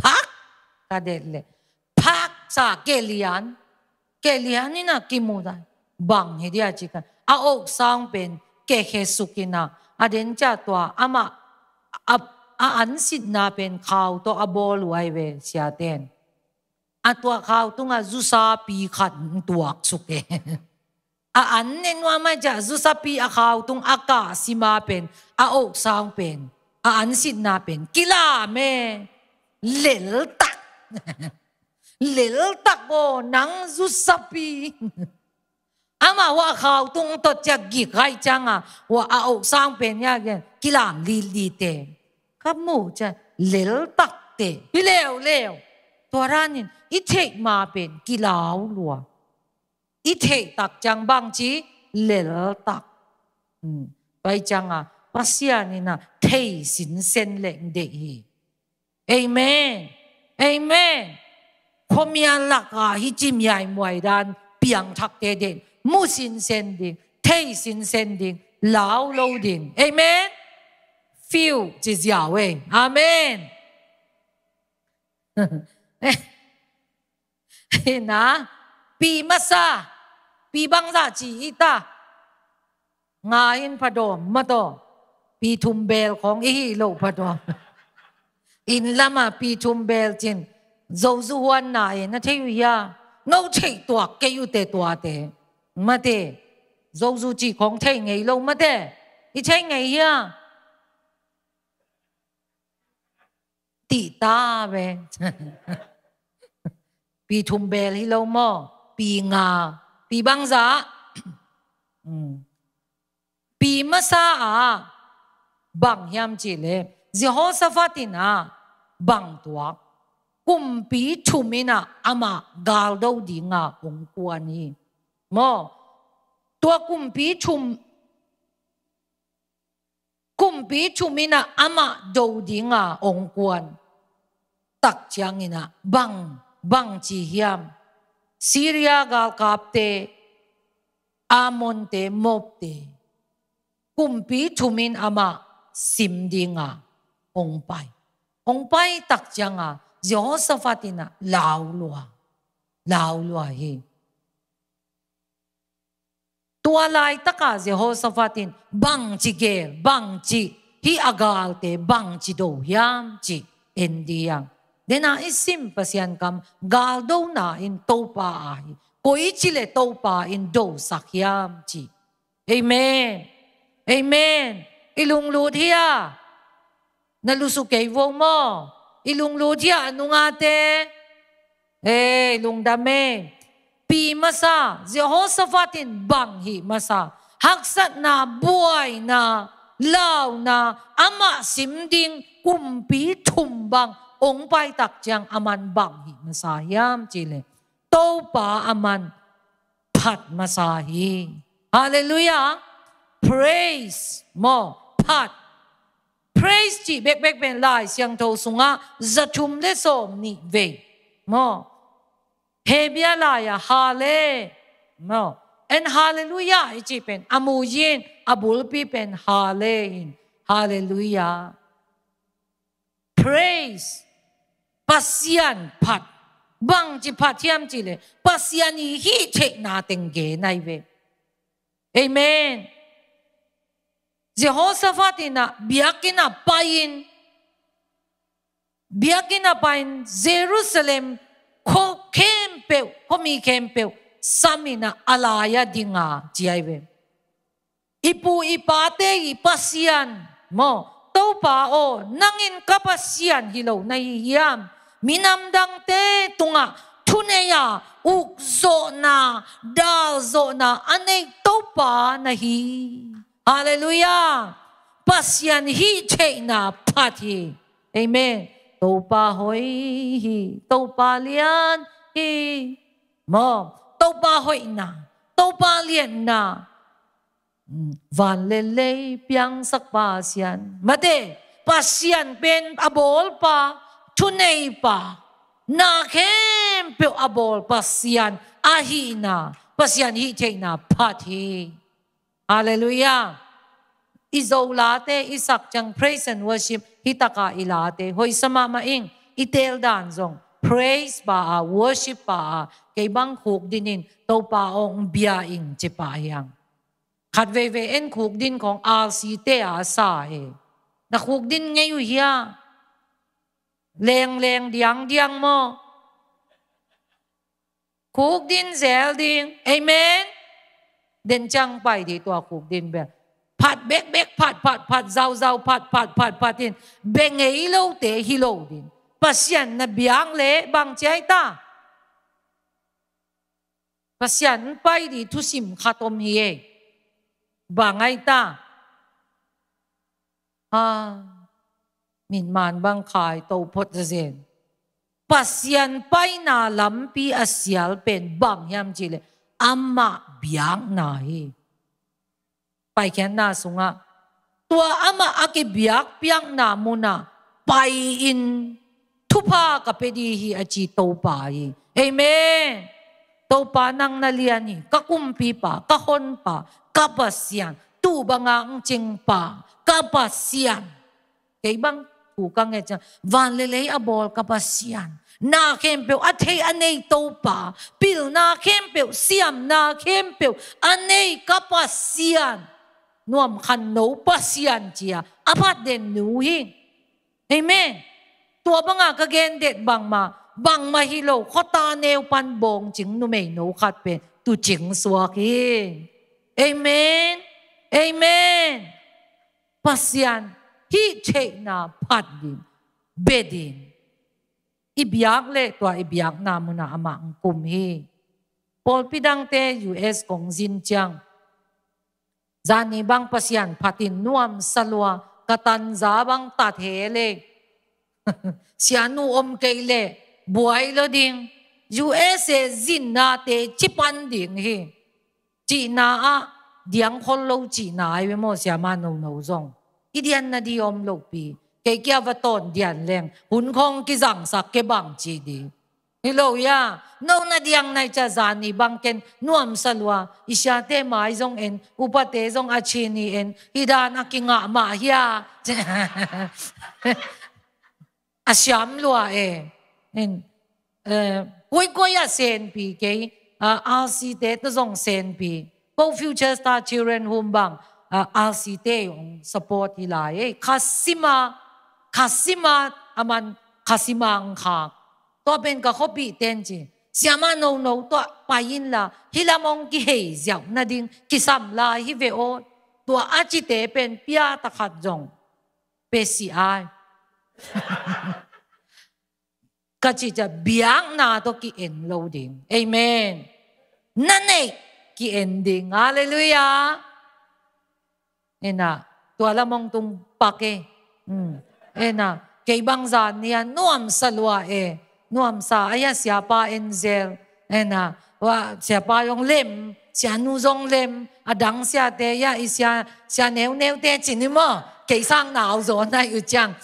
phak ka det le phak sa kelian. Kelian ina kimu dan bang hi dia ci ka. A ok sang pen kekhe suk ina a den cia tua amah a, a ansitna pen khau tawh a bawl uh ai ve siaten. A tua khau tunga zusapi khat tuak suk e. A an ne nuam ai cia zusapi a khau tung a kah sima pen a ok sang pen a ansitna pen kilam e. Leltak. Leltak aw nang zusapi. Amah hua khau tung tot cia gik hai cianga hua a ok sang pen ya gen kilam lilite. Ka mu cia leltakte hi leuleu. Tua ranin i theih ma pen kilau lua. I theih tak ciang bang ci leltak. Hmm. Pai cianga Pasian ina thei sinsen leng deih hi. Amen. Amen. Khuamial laka hi ci miaimuai dan piangthakte den mu sinsen ding, thei sinsen ding, lau lo ding. Amen. Fiu ci ziau e. Amen. Ina pi masa, pi bangza ci ita. Nga in phadawm mataw. Pi thum bel khawng i hih loh phadawm. Inn lama pi thum bel cin zozu huanna e na thei uh hia? No theih tuak kei uh te tuate. Mate. Zozu ci khawng thei ngei lo mate. I thei ngei hia? Tihta ve. Pi thum bel hi lo maw? Pi nga. Pi bangza. Pi masa a bang hiam cih le Jehoshaphat in a bang tuak. Kumpi thum in a amah galdo dinga hong kuan hi. Maw? Tua kumpi thum Kumpi thum in a amah do dinga hong kuan tak ciangin a bang, bang ci hiam? Syria galkapte, Ammonte, Moabte, kumpi thum in amah sim dinga hong pai. Hong pai tak cianga Jehoshaphat in a lau lua, lau lua hi. Tua laitaka Jehoshaphat in bangci gel, bangci hih a galte bangci do hiam cih en ding. Dena i sim Pasian kam galdona in Topa ahi. Koici le Topa in dosak hiam cih. Amen. Amen. I lunglut hia. Na lusu kei vo maw? I lunglut hia a nungate. Ei, lungdam e. Pi masa, Jehoshaphat in bang hih masa. Haksatna, buaina, launa, amah sim ding kumpi thum bang hong pai tak ciang aman bang hih masa hiam cih le Topa aman phat masa hi. Halleluiah. Praise maw, phat. Praise cih bekbek pen Lai Siangtho sungah za thum le sawm nih vei maw. Hebia lai-ah hale maw, en halleluiah i cih pen a muyin, a bulpi pen hale in. Halleluiah. Praise. Pasian phat. Bangci phat hiam cih le Pasian i hih theihna teng gen ai ve. Amen. Jehoshaphat in a biakinn ah pai-in, biakinn ah pai-in Jerusalem khua khempeuh, khuami khempeuh sam in a, a lai-ah ding a ci ai ve. I pu i pate i Pasian maw, Topa aw, nang in ka Pasian hi lo na hi hiam? Minam dangte tungah thunei a ukzawhna, dalzawhna a nei Topa na hi. Halleluiah. Pasian hih theihna phat hi. Amen. Topa hoih hi, Topa lian hi. Maw, Topa hoihna, Topa lianna, van le lei piangsak Pasian. Mate, Pasian pen a bawlpa, thuneipa, na khempeuh a bawl Pasian ahihna, Pasian hih theihna phat hi. Halleluiah. I Zo late i sak ciang praise and worship hi taka i late hoih sa mahmah ing. I teel dan zong praise pa a, worship pa a, kei bang khuk din in Topa hong bia ing ci pa hiang. Khat veivei en khuk din khong R C te a sa e. Na khuk din ngei uh hia? Lengleng diangdiang maw? Khuk din zel ding. Amen. Den ciang pai di tua khuk din bel. Phat bekbek, phat, phat, phat, zauzau, phat, phat, phat, phat in. Be ngei lote hi lo din. Pasian na biak le bang ci ai ta? Pasian pai di thusim khat om hi e. Bang ai ta? Ha, min man bang khai to phot zazen. Pasian paina lampi a sial pen bang hiam cih leh amah biakna hi. Paikhiatna sungah tua amah a kibiak piakna munah pai-in thupha ka pia di hi a ci Topa hi. Amen. Topa nang na lian hi, ka kumpipa, ka honpa, ka Pasian, tu banga ang cingpa, ka Pasian. Kei bang thu ka nget ciang, van le lei a bawl ka Pasian, na khempeuh a thei a nei Topa, pilna khempeuh, siamna khempeuh a nei ka Pasian, nuam khanno Pasian cia a phat den nu hi. Amen. Tua banga ka gen det bangmah, bangmah hi lo, khuata neu pan bawngcing numeino khat pen tucing suak hi. Amen. Amen. Pasian hih theihna phat din, bia din. I biak le tua i biakna munah amah ang kum hi. Pawlpi dangte U S kong zin ciang, zani bang Pasian phatin nuamsa lua, ka tanza bang tat he le. Sianu om kei le buai lo ding. U S A zinnate cipan ding hi. Cihna ah diang khol lo cihna ai ve maw, siama nono zong. I dianna di om lopi. Kei kia va tawn dian leng hun khong kizangsak ke bang ci di. Hi lo ia, no na diang nai ca zani bang ken nuamsa lua. I siate mai zong en, upate zong a cini en, hi dan a kingah mah hia. A siam lua e. En, eh, kuaikuai a senpi kei, ah, R C te ta zong senpi. Ko Future Star Children Home bang, ah, R C te hong support hi lai e. Khasima, khasima, aman khasima ang khak. Tua pen ka khuapih ten ci. Siama nono tua pai inla, hi lam hong kihei ziau nading, kisam lai hi ve aw. Tua a cite pen pia takhat zong. Pesi ai. Ka ci cia biakna tawh ki-en lo ding. Amen. Na neih ki-en ding. Halleluiah. Ena, tua lam hong tung pak e. Hmm. Ena, kei bang zan nia nuamsa lua e. Nuamsa, aya siapa en zel. Ena, wa, siapa zong lem, sianu zong lem, a dang siate, ya, i sia, sia neuneute cin i maw, kei sang nau zaw nai uh ciang.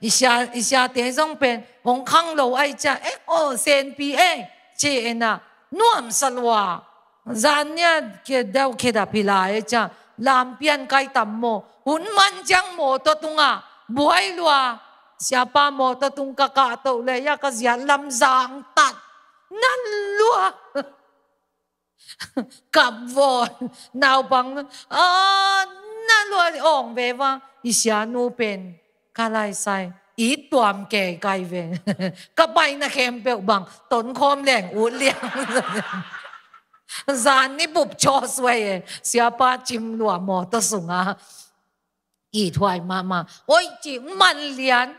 I sia, i siate zong pen, hong khang lo ai cia, eh, oh, senpi, eh, ci ena, nuamsa lua. Zan nia, kia dau, kia da pi lai, eh, cia, lam pian kai tam maw, hun man ciang maw, tua tunga, buai lua, siapa maw, tua tung ka kah toh le, ya ka ziat lam zang tat. Na lua. Kap vaw. Naupang. Ah, na lua ong ve va. I sianu pen. Ka lai sai. I tuam kei kai ve. Ka pai na khempeuh bang. Ton khawm leng ut liang. Zan ni bup caw suai e. Siapa cim lua mawtaw sungah. Ithuai mahmah. Oi, ci man lian.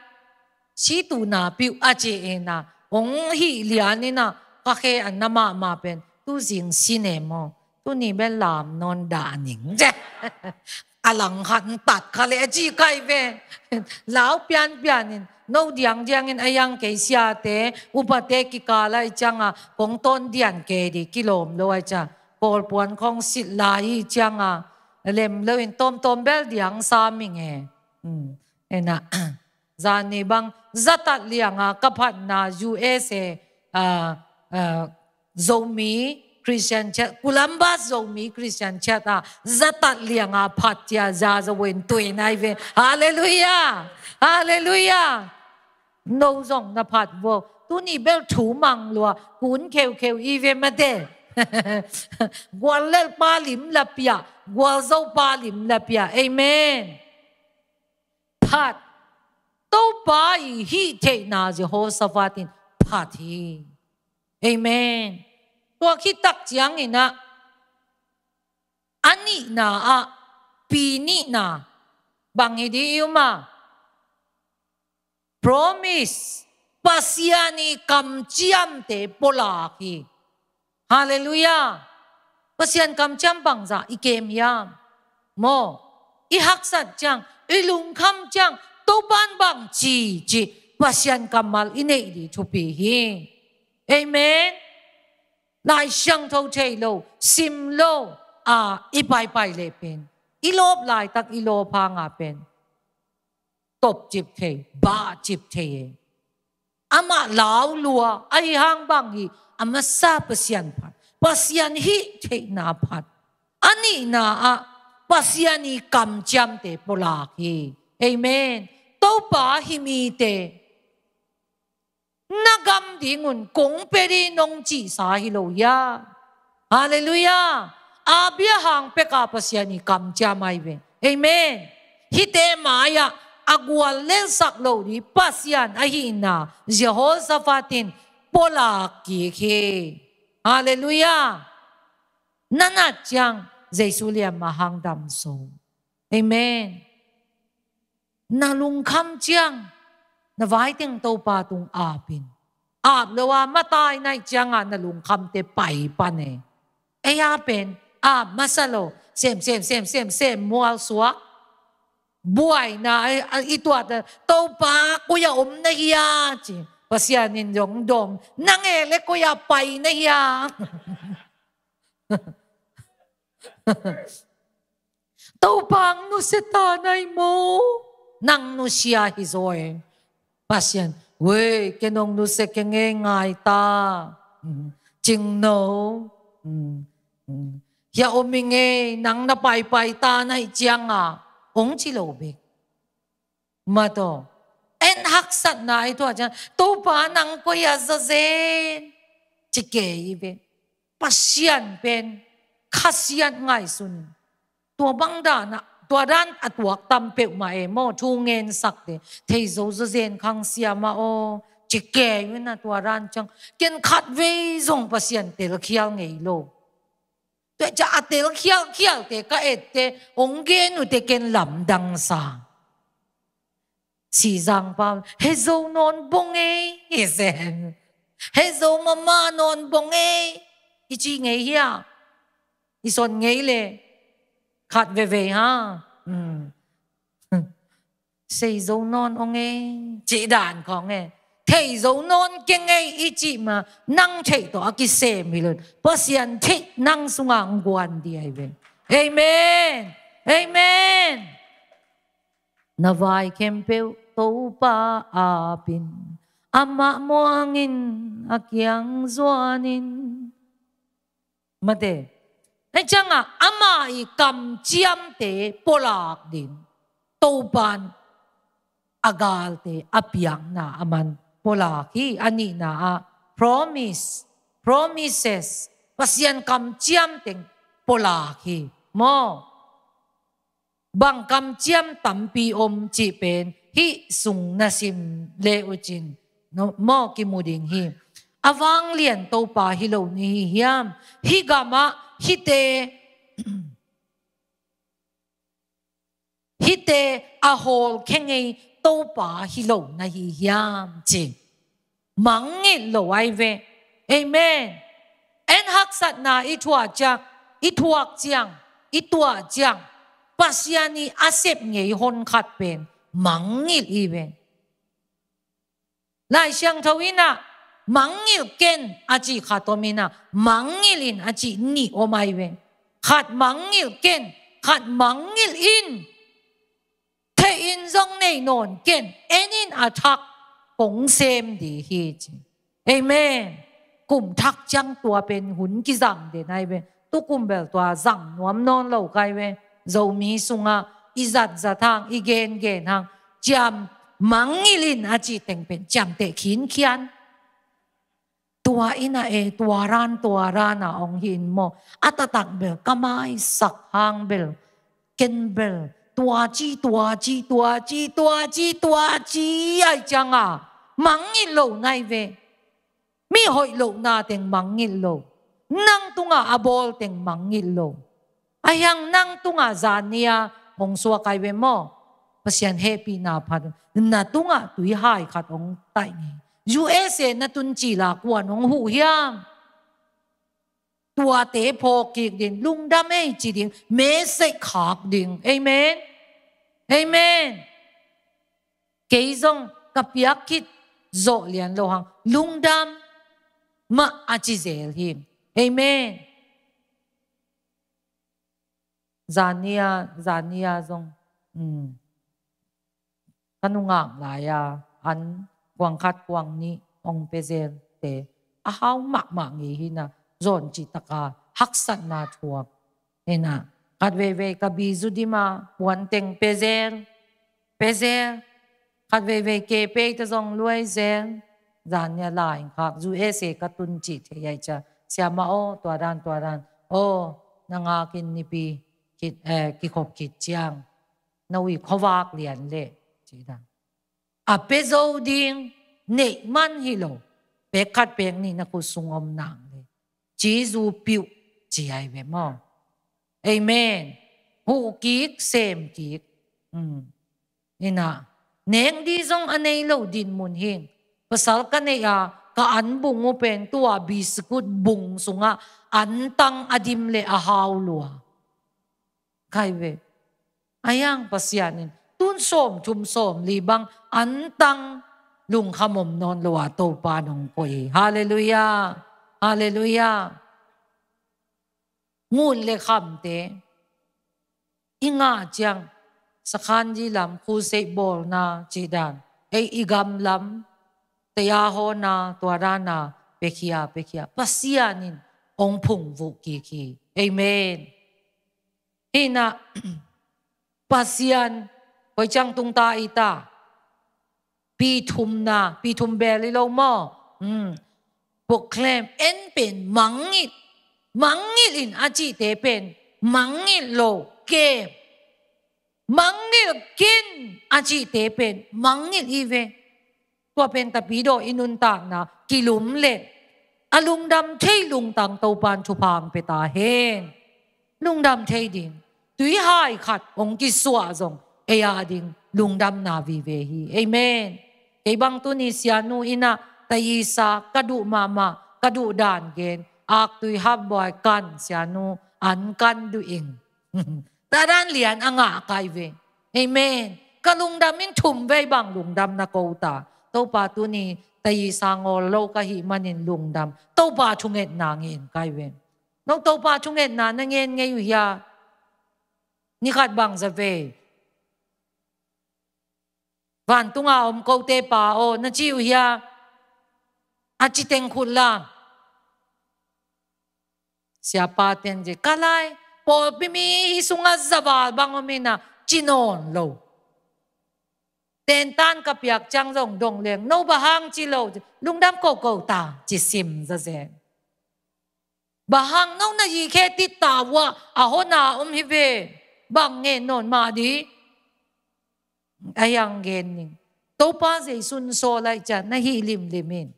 Si tuna piu a ci ina. Ong hih lian ina. Ka khe an na mahmah pen. Tu zing si ne maw. Tuni bel lam nawn dah ning. A langkhat tat kha le a ci kai ve. Lau pianpian in. No diangdiang in a yang kei siate. Upate kikal a i cianga. Kong tawn dian kei di kilawm lo a i cianga. Kawlpuan khong sit lai i cianga. Lem lo in tawmtawm bel diang sa ming e. Ena. Zani bang zatat lianga ka phatna U S A, ah, ah, Zomi Christian Church, Columbus Zomi Christian Church a zatat lianga phat cia za zo wen tui nai ve. Hallelujah! Hallelujah! No zong na phat vo. Tuni bel thu mang lua, kun kheukheu i ve mate. Gual lel pa lim la pia, gual zo pa lim la pia. Amen. Phat. Topa i hih theihna Jehoshaphat in phat hi. Amen. Tua khit tak ciangin ah, a nihna ah, pi nihna, bang hi di i um a. Promise. Pasian i kamciamte pulak hi. Hallelujah. Pasian kamciam bangzah i kem hiam? Maw, i haksat ciang, i lungkham ciang, Topan bang ci ci, Pasian kammal i neih di thupi hi. Amen. Lai Siangtho thei lo, sim lo, a i paipai le pen, i lawp laitak i lawp hanga pen topcip thei, bahcip thei e. Amah lau lua, ahi hang bang hi, a masa Pasian phat. Pasian hih theihna phat. A nihna ah, Pasian i kamciamte pulak hi. Amen. Topa hi mite. Na gam dingun kong pe di nong cihsa hi lo hia. Hallelujah. Abraham peka Pasian i kamciam ai ve. Amen. Hite mai-ah a gual lelsak lo di Pasian ahihna Jehoshaphat in pulak kik hi. Hallelujah. Na nat ciang Jesu liam a hang damso. Amen. Na lungkham ciang, na vaiteng Topa tung apin. Ap lo a matai naih cianga na lungkhamte pai pan e. Ei a pen, ap masa lo, sem, sem, sem, sem, sem, mual suak. Buaina, a, a, i tuat, Topa, koi a om na hia, ci. Pasian in zong dong, nang e le koi a pai na hia. Topa ang nusia ta nai maw, nang nusia hi zaw e. Pasian, wei, ken hong nusia kei ngei ngai ta. Mm, cing no. Mm, mm. Hia om i ngei, nang na paipai ta nai cianga, hong ci lo bek. Mataw. En haksatna i tuah ciang, Topa nang koi a zazen. Ci kei i ve. Pasian pen khasiat ngaihsun. Tua bang dan a, tua dan a tuak tam peuhmah e maw, thu ngen sakte. Thei zo zazen khang siama aw. Ci kei i ve na tua dan ciang. Ken khat vei zong Pasian telkhial ngei lo. Tua cia a telkhialkhialte ka ette, hong gen uhte ken lamdang sa. Sizang pa, he zo nawn bong ei, i zen. He zo mama nawn bong ei, i ci ngei hia. I son ngei le, khat veve ha. Hmm. Sei zo nawn ong e, cih dan khong e. Thei zo nawn keng e i cih ma, nang theih tawh a kisem hi lo. Pasian theih nang sungah ang guan di ai ve. Amen. Amen. Na vai khempeuh Topa apin, amah muangin a kiang zuanin. Mate. Hei ciangah ama i kamciamte pulak din. Topan a galte a piakna aman pulak hi. A nihna ah promise, promises, Pasian kamciam teng pulak hi. Maw. Bang kamciam tampi om cih pen hih sung na sim le uh cin, no, maw kimu ding hi. A vanglian Topa hi lo na hi hiam? Hih gamah hihte, hihte a hawlkhia ngei Topa hi lo na hi hiam ci. Mangngilh lo ahi ve. Amen. En haksatna i thuak ciang, i thuak ciang, i tuah ciang, Pasian i a sep ngei hon khat pen mangngilh i ve. Lai Siangtho in ah mangngilh ken a cih khat om in ah, mangngilh in a cih nih om ahi ve. Khat mangngilh ken, khat mangngilh in. Theih in zong nei nawn ken, en in a thak kong sem ding hi ci. Amen. Kum thak ciang tua pen hun kizang den ahi ve. Tukum bel tua zang nuam nawn lo kai ve. Zomi sungah i zatzat hang, i gengen hang, ciam mangngilh in a cih teng pen ciamteh khinkhian. Tua in ah e, tua ran, tua ran a ong hi in maw. A taktak bel ka maisak hang bel, ken bel tua ci, tua ci, tua ci, tua ci, tua ci ahi ciang a mangngilh lo na hi ve. Mi hoih lohna teng mangngilh lo. Nang tungah a bawl teng mangngilh lo. Ahi hang nang tungah zan ni-a hong suak ahi ve maw. Pasian hehpihna phat, na tungah tuihai khat hong taih ngei. U S A na tun cil a kuan hong huh hiam? Tuate phawk kik ding, lungdam ei ci ding, message khak ding. Amen. Amen. Kei zong ka piak khit zawh lian lo hang, lungdam mah a ci zel hi. Amen. Zan ni-a, zan ni-a zong, um, ka nungak lai-a an kuang khat kuang nih ong pia zel te a hau mahmah ngei hi in ah, zawn cih tak a haksatna thuak. Hi in ah, khat veivei ka bizu dim a puan teng pia zel, pia zel. Khat veivei ke pei ta zong luai zel. Zan ni-a lai khak, U S A ka tun cih thei ahi ciang, siamah aw, tua dan, tua dan, aw, na ngak in nipi khit, eh, kikhop khit ciang, na ui khuavak lian leh ci dan. A pia zo ding, neih man hi lo, pek khat pek nih na khut sung om nang leh, ci zu piuh ci ahi ve maw. Amen. Huh kik, sem kik. Um. Hi in ah, nek ding zong a nei lo dinmun hi. Pasal ka neih a, ka an bung uh pen tua bisikut bung sungah antang a dim leh a hau lua. Kai ve. Ahi hang Pasian in tun sawmthum sawmli bang antang lungkham om nawn lo a Topa nong koih hi. Halleluiah. Halleluiah. Ngun le khamte i ngah ciang, sakhan di lam, khusei bawlna cih dan, ei i gam lam, taya hawna, tua dana, pekhia, pekhia. Pasian in ong phungvuh kik hi. Amen. Hi in ah, Pasian, koi ciang tung ta i ta. Pi thumna, pi thum bel hi lo maw. Um. Proclaim, en pen mangngilh. Mangngilh in a cihte pen mangngilh lo, kem. Mangngilh ken a cihte pen mangngilh hi ve. Tua pen tapidaw i nuntakna kilum leh a lungdam thei lungtang Topa'n thupha ong pia ta hen. Lungdam thei ding. Tuihai khat ong kisuah zong ei a ding lungdamna vive hi. Amen. Kei bang tuni sianu in ah, taisa ka duh mahmah, ka duh dan gen, aktui hapbuai kan, sianu an kan duh ing. Tua dan lian a ngah kai ve. Amen. Ka lungdam in thum vei bang lungdam na ko ta. Topa, tuni taisa ngawl lo ka hih manin lungdam. Topa thungetna ngen kai ve. No Topa thungetna na ngen ngei uh hia? Ni khat bang za vei. Vantunga om kote Pa aw, na ci uh hia? A ci teng khut la. Siapa ten ci, ka lai, pawlpi mi hi sungah za val bang om in ah, ci nawn lo. Tentan ka piak ciang zong dong leng, no bang hang ci lo, lungdam koko ta, ci sim za zen. Bang hang no na yi khe tit ta uh a, a hona om hi ve. Bang ngen nawn mah di. A hiang gen ning. Topa Jesu'n sawl lai ciang na hih limlim in.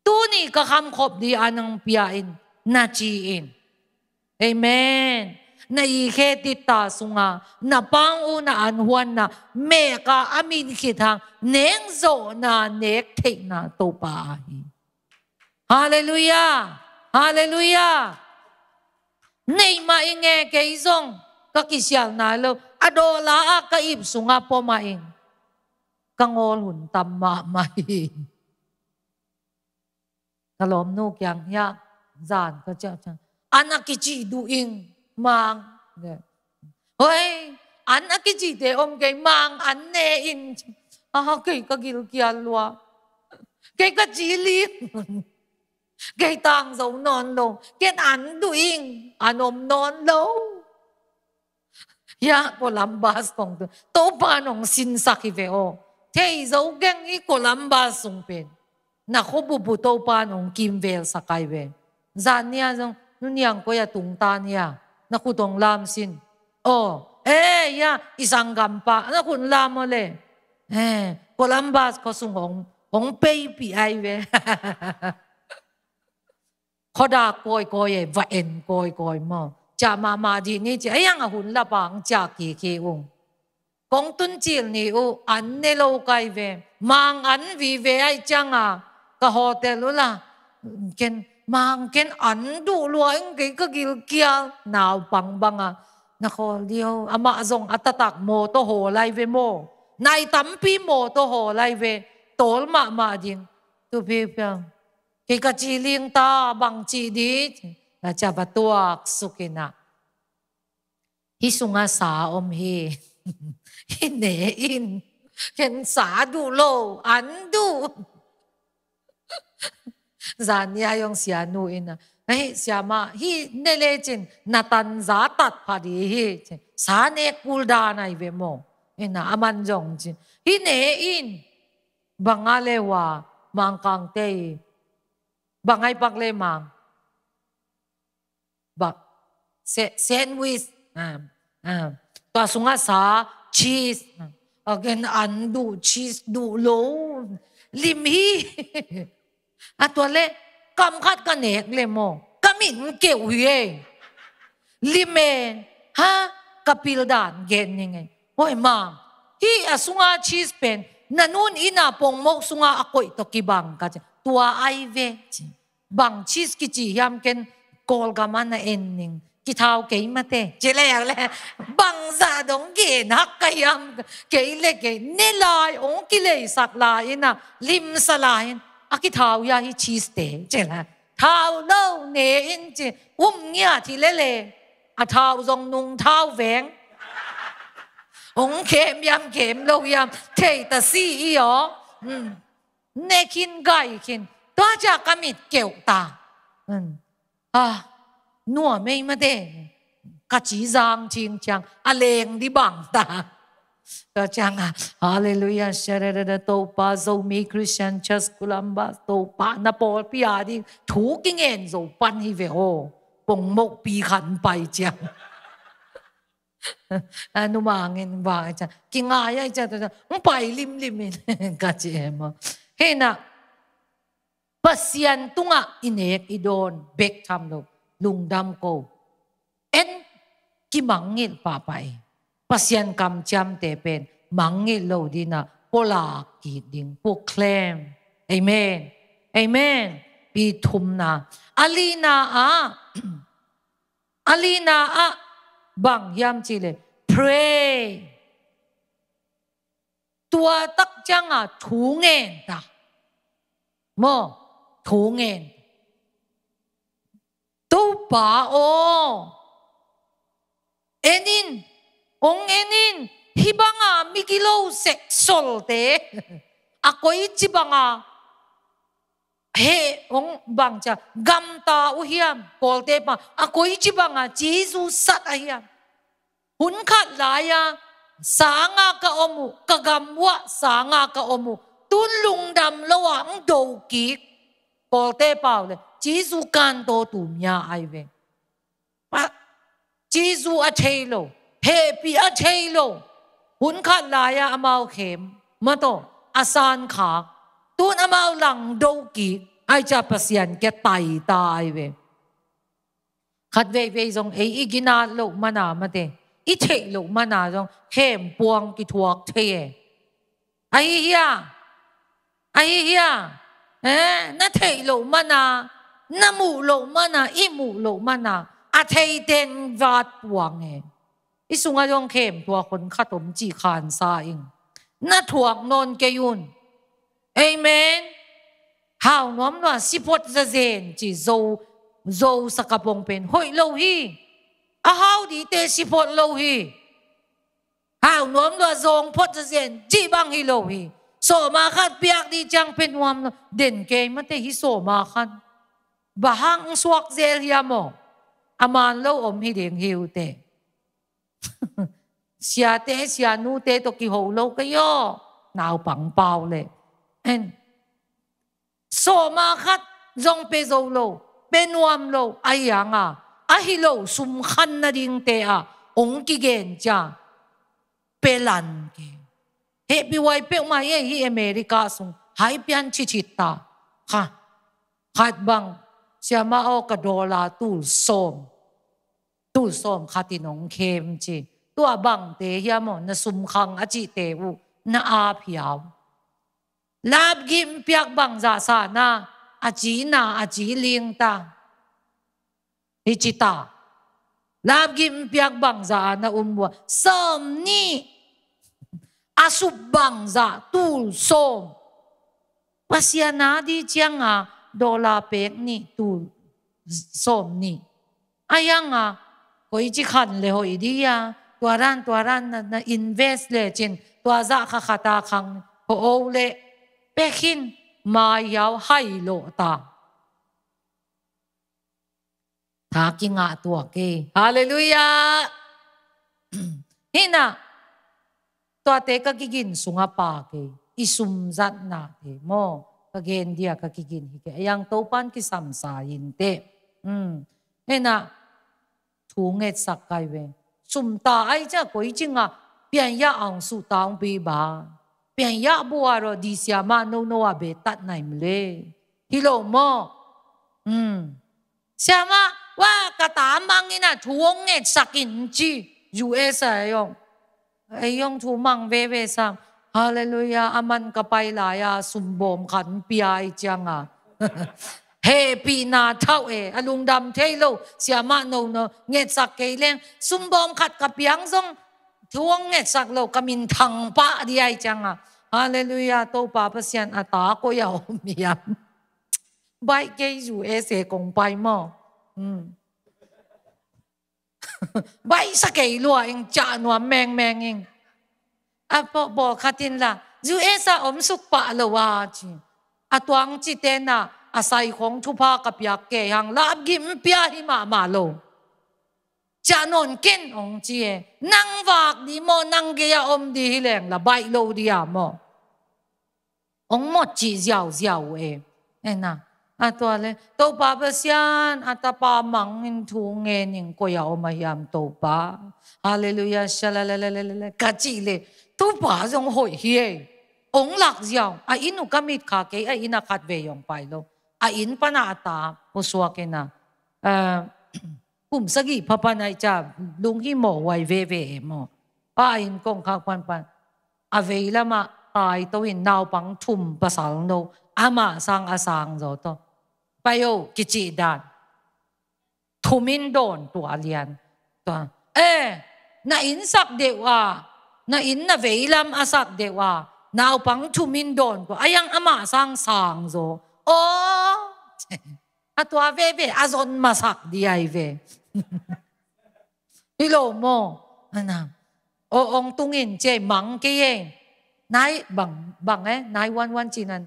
Tuni ka khamkhop ding an hong pia in, na ci in. Amen. Na i khe titta sunga na pang uh na an huanna meka a min khit hang nekzawhna nektheihna Topa ahi. Halleluiah. Halleluiah. Neih mah ing e, kei zong ka kisialh nai lo. A dawla ah ka ip sungah pua mah ing. Ka ngawl hun tam mahmah hi. Ka lawmnu kiang hiah zan ka ciah ciang, an a kici duh ing, Mang. Hoi, an a kicite om kei, Mang an ne in. A, kei ka gilkial lua. Kei ka ci ling. Kei tang zo nawn lo. Ken an duh ing, an om nawn lo. Hiah Columbus kong tu, Topa nong sinsak hi ve aw. Thei zo keng hi Columbus sung pen. Na khuabup uh Topa nong kimvelsak ai ve. Zan nia zong, nu Niang koi a tungta nia, na khut hong lam sin. Aw, eh, hiah i sanggampa na khut lam aw le. Eh, Columbus khuasung hong, hong peipih ai ve. Khuadak kawikawi e, va en kawikawi maw. Ciah mahmah dih ni ci, a hiang a hun lap a hong ciah kiki ung. Kong tuncil ni uh an ne lo kai ve. Mang an vive ai cianga ka hotel uh la. Ken, Mang ken an duh lua ing, kei ka gilkial. Naupang banga na khawl dih aw. Amah zong a taktak mawtaw hawl ai ve maw. Nai tampi mawtaw hawl ai ve. Tawl mahmah ding. Tupi piang. Kei ka ci ling ta, bang ci dih. Na ciah va tuak sukin ah, hih sungah sa om hi. Hih ne in. Ken sa duh lo, an duh. Zan nia zong sianu in ah, hei, siamah, hih ne lecin na tanza tat pha dih hi. Sa nek kul dan ai ve maw. In ah, aman zong cin, hih ne in. Bang a le uh a, Mangkangte i, bang ai pak le Mang. Bak, sa-, sandwich. Ah, ah. Tua sungah sa, cheese. Ah, again, an duh, cheese duh lo. Lim hi. A tua le, kam khat ka nek le maw. Ka min keuh hi e. Lim e. Ha? Ka pil dan gen ning e. Hoi Mang, hih a sunga cheese pen na nun inn a pongmok sunga a koih tawh kibang ka ci. Tua ai ve ci. Bang cheese kici hiam, ken Kawlgam a na en ning. Kithau kei mate. Ci le le. Bangzah dong gen hak ka hiam. Kei le kei ne lai, ong kileisak lai in a, limsa lai in. A kithau hia hih cheese te. Ci le. Thau lo ne in ci. Um ngiat hi le le. A thau zong nung thau veng. Ong kem hiam kem lo hiam. Thei ta si i aw. Hmm. Ne khin gai khin. Tua ciah ka mit keuh ta. Hmm. Ah, nuam ei mate. Ka ci zang cing ciang. A leng dih bang ta. Tua ciang a, Hallelujah, shararara, Topa, Zomi Christian Church Columbus, Topa, na pawlpi a ding thu kingen zo pan hi ve aw. Pongmokpi khan pai ciang. A, numangin vang ai ciang, kingai ai ciang, tua ciang, hong pai limlim in, ka ci em aw. Hei na, Pasian tungah i nek i dawn bek tham lo, lungdam ko. En, kimangngilh pahpah e. Pasian kamciamte pen mangngilh lo ding a, pualak kik ding, proclaim. Amen. Amen. Pi thumna. A lina ah, a lina ah, bang hiam cih leh, pray. Tua tak ciang a thu ngen ta. Maw, thu ngen. Topa aw, en in, ong en in, hih bang a migilo sek solte. A koici bang a, he, ong bang ciang, gamta uh hiam, Kawlte pa, a koici bang a Jesu sat a hiam. Hun khat lai a, sang a ka om uh, ka gam uah sang a ka om uh, tun lungdam lo a, ong do kik, Kawlte pau le, Jesu kan tawtu mia ai ve. Pa, Jesu a thei lo, hehpih a thei lo. Hun khat lai a amau khem, mataw, a san khak. Tun amau langdo kik, Ai ca Pasian kia tai ta ai ve. Khat veivei zong ei i ginat loh mana mate, i theih loh mana zong khempuang kithuak thei e. Ahi hia? Ahi hia? Eh, na theih loh mana, na muh loh mana, i muh loh mana, a theiten vat puang e. I sungah zong khemtuak hon khat om cih khansa ing. Na thuak nawn kei un. Amen. Hau nuam lua siphot zazen ci zo, zo sakapong pen hoih lo hi. A hau dite siphot lo hi. Hau nuam lua zawng phot zazen cih bang hi lo hi. Sawma khat piak di ciang pen nuam lo. Den kei mate hi sawma khan. Bahang suak zel hiam aw. A man lo om hi ding hi ute. Siate, sianute tawh kiho lo ka yaw. Naupang pau le. En. Sawma khat zong pe zo lo, pe nuam lo, a hiang a, a hi lo sum khan nadingte ah, ong kigen cia, pe lan ke. Hehpih huai peuhmah hi, hi America sung, hai pian cicit ta. Kha, khat bang, siama aw ka dollar tul sawm. Tul sawm khatin ong khem ci. Tua bangte hiam aw, na sum khang a cihte uh, na ap hiau. Lapgim piak bangzah sahna, a cina, a ci ling ta. Hi ci ta. Lapgim piak bangzah a na um bua. Sawm nih. A sup bangzah tul sawm. Pasian a di cianga dollar pek nih tul sawm nih. A hiang a, koi ci khan le hoih di a, tua ran, tua ran na, na invest le cin, tua zah kha khat a khang, ho o le, pek hin, mai hiau hai lo ta. Tha kingah tua kei. Halleluiah. Hina, tuate ka kigin sunga pa kei. I sum zatnate maw. Ka gen dia ka kigin hi kei. A hiang Topan kisam sa in te. Hmm. Hina, thu ngetsak kai ve. Sum ta ai cia koi cinga, pian ya ang su ta ong pi ba. Pian ya bua ro di siama no no a be tat nai mle. Hi lo maw. Hmm. Siama, wa ka ta mang ina thu ong ngetsak in ci. U S a yong. Ei hong thu mang veve sam. Halleluiah, a man ka pai lai a, sumbawm khat pia i cianga. Hehpihna thauh e, a lungdam thei lo, siama no no, ngetsak kei leng, sumbawm khat ka piang zong, thu hong ngetsak lo, ka minthang pah di ai cianga. Halleluiah, Topa Pasian a ta koi a om hiam. Baih kei U S A kong pai maw. Hmm. Baihsa kei lua ing, ciah nuam mengmeng ing. A pawh bawl khatin la, U S a om suk pah lo a ci. A tuang citena, a sai khong thupha ka piak kei hang, lapgim pia hi mahmah lo. Ciah nawn ken ong ci e, nang vak di maw, nang gei a om di hi leng la baih lo di a maw. Ong mot cih ziauziau e. Ena. A tua le, Topa Pasian, a tapa mangin thu ngenin koi a om a hiam Topa. Halleluiah, shalalalalalala. Ka cih le, Topa zong hoih hi e. Ong lak ziau. A inn uh ka mit kha kei, a inn a khat vei ong pai lo. A inn pana a ta, pusuak ina. Ah, kum sagih phapan ai ca, lung hi maw, huai veve e maw. A inn kong khak panpan. A veilamah tai to in naupang thum pasal no, amah sang a sang zaw to. Pai o, kicih dan. Thum in dawn tua lian. Tua. Eh, na inn sak deuh a, na inn na veilam a sak deuh a, naupang thum in dawn tua. A hiang amah sang sang zaw. Aw. A tua veve, a zon masak di ai ve. Hi lo maw. Ana. O ong tungin cia mang kei e. Nai bang, bang e, nine one one cinan.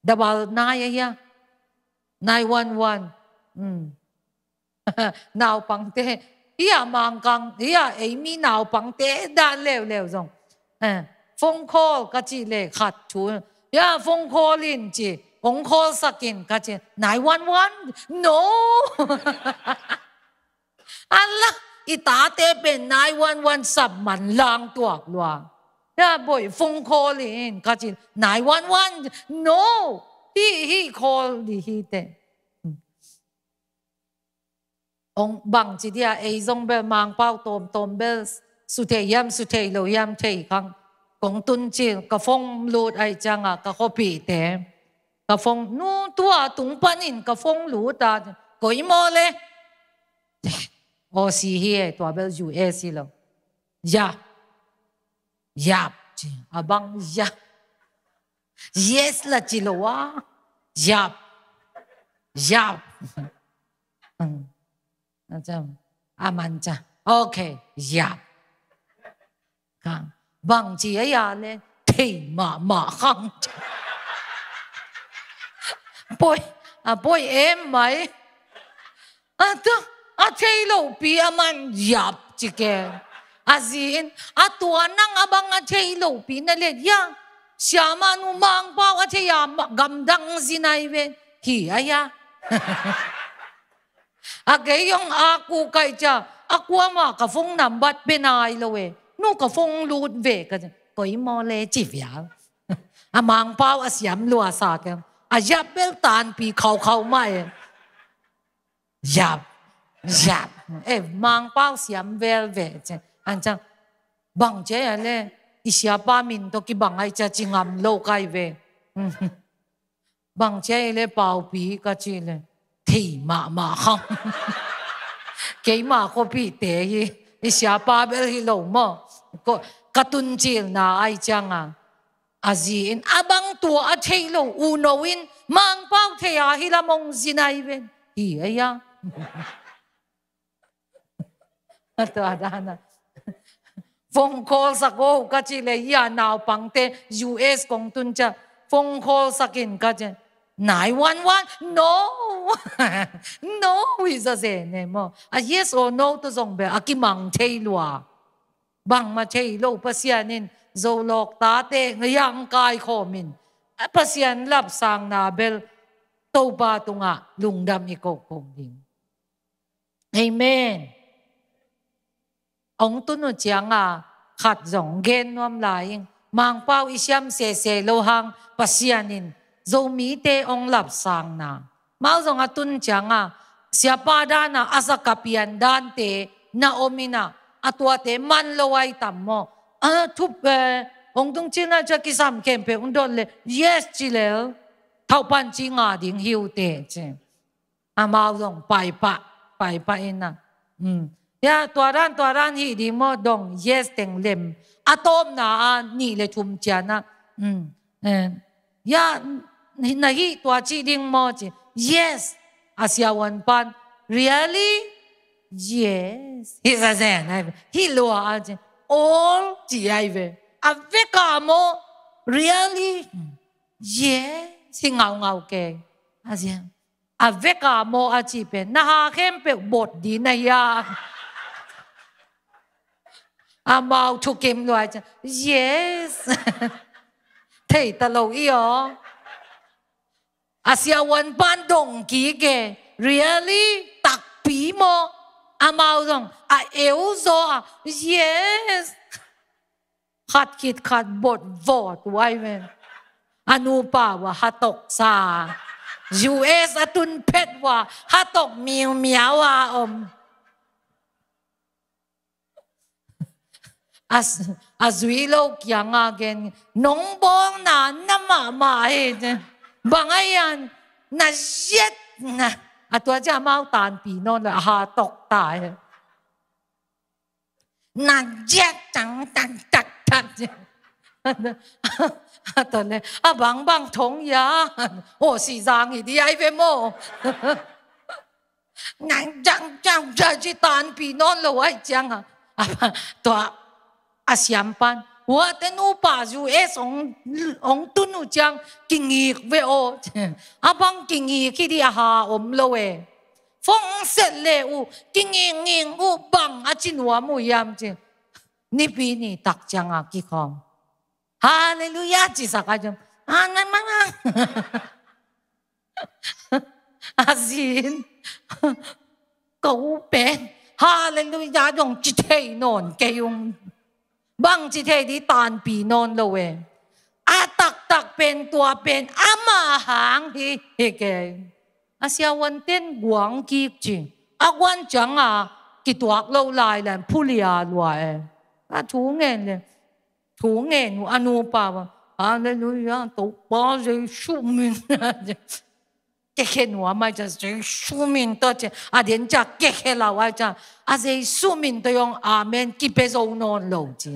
Double nai a hia. Nine one one. Hmm. Naupangte. Hia mangkang, hia eimi naupangte dan leuleu zong. Eh, phone call ka cih le khat thu. Hia phone call in ci. Ong call sak in ka ci. Nine one one? No. Ala, i tate pen nine one one sap man lang tuak lua. Ya boih phone call in ka ci, nine one one, no. Hih, hih khawl dih hi teh. Ong bangci dia, ei zong bel Mangpau tawmtawm bel su thei hiam, su thei lo hiam thei khang. Kong tun cil, ka phone lut ahih ciangah ka khuapihte. Ka phone, nu tua tung panin ka phone lut a, koi maw le? Aussie hi e, tua bel U S hi lo. Yap. Yap. Ci, a bang yap. Yes la ci lo a. Yap. Yap. Hmm. A man ca. Okay. Yap. Ka, bangci a ya le, thei mahmah khang. Poi, a poi em mai. A ta, a thei lopi a man yap ci ke. A zi in, a tua nang a bang a thei lopi na le ya. Siamah nu Mangpau a thei a ma-, gamdang zi nai ve. Hi a ya. A kei zong a ku kai cia, a kuama ka phone nambat pe nai lo e. Nu ka phone lut ve ka ci, koi maw le ci vial. A Mangpau a siam lua sa ke. A yap bel tanpi khaukhau mah e. Yap, yap. E, Mangpau siam vel ve ci. An ciang, bang cia le, i siapa min tawh kibang ai cia ci ngam lo kai ve. Bang cia i le Paupi ka ci le, thei mahmah khang. Keima khuapihte hi, i siapa bel hi lo maw. Ko, ka tun cilna ai cianga. A zi in, a bang tua a thei lo, u no in, Mangpau thei a hi lam ong zi nai ven. Hi a ya. A tua dana. Phone call sak o ka ci le, ya naupangte U S kong tun cia. Phone call sak in ka ci. Nine one one? No. No, hi zazen e maw. A yes or no tawh zong bel a kimang thei lua. Bangmah thei lo Pasian in Zolawk tate ngayang kaikhawm in. A Pasian lapsangna bel Topa tungah lungdam i kohkoh ding. Amen. Ong tun uh cianga khat zong gen nuam lai ing. Mangpau i siam sese lo hang Pasian in Zomite ong lapsangna. Mau zong a tun cianga siapa dana a zakapian dante na om ina a tuate man lo ai tam maw. A thup, eh, ong tung cina cia kisam khempeuh ong dot le yes ci lel. Thaupan ci nga ding hiute ci. Amau zong paipah, paipah ina. Hmm. Ya, tua dan, tua dan hi ding maw dong, yes teng lem. A tawpna a nih le thum ciana. Hmm. Eh. Ya, na hi tua ci ding maw ci. Yes. A siavuan pan. Really? Yes. Hi zazen ai ve. Hi lua a ci. All ci ai ve. A veka maw. Really? Yes. Hi ngaungau ke. A zia. A veka maw a ci pen, na ha khempeuh bot di na hia. Amau thukim luai cia. Yes. Thei ta lo i aw. A siavuan pan dong kik e. Really? Takpi maw. Amau zong a eu zaw a. Yes. Khat khit khat bot vawt uai ven. A nupa ua hatok sa. U S a tun phet ua hatok miumiau a om. A, a zui lo kianga gen nong bawlna na mahmah hi. Bang a ian na ziat na. A tua cia mau tanpi nawn lo a hatok ta hi. Na ziat tang tang tak tak. A tawh le a bangbang thong ya. Aw si zang hi di ai ve maw. Na zang zang zang ci tanpi nawn lo ai ciang a. A tua a siam pan. Huate nupa U S ong, ong tun uh ciang kingik ve aw. A bang kingik hi di a ha om lo e. Phone set le uh, kinginging uh bang a ci nuam uh hiam ci. Nipi ni tak cianga kikhawm. Halleluiah ci sak a ciang. A ngan mang a. A zin. Ka u pen. Halleluiah dong ci thei nawn kei ung. Bang ci thei di tanpi nawn lo e. A taktak tak pen tua pen ama hang hi hi kei. A siavuanten guang kik ci. A guan cianga kituak lo lai lan phulia lua e. A thu ngen le. Thu ngen uh a nupa bang. Halleluia, Topa Jesu min. Kekhe nuam ai ciang Jesu min tawh ci. A den ciang kekhe lau ai ciang. A Jesu min tawh zong amen kipia zo nawn lo ci.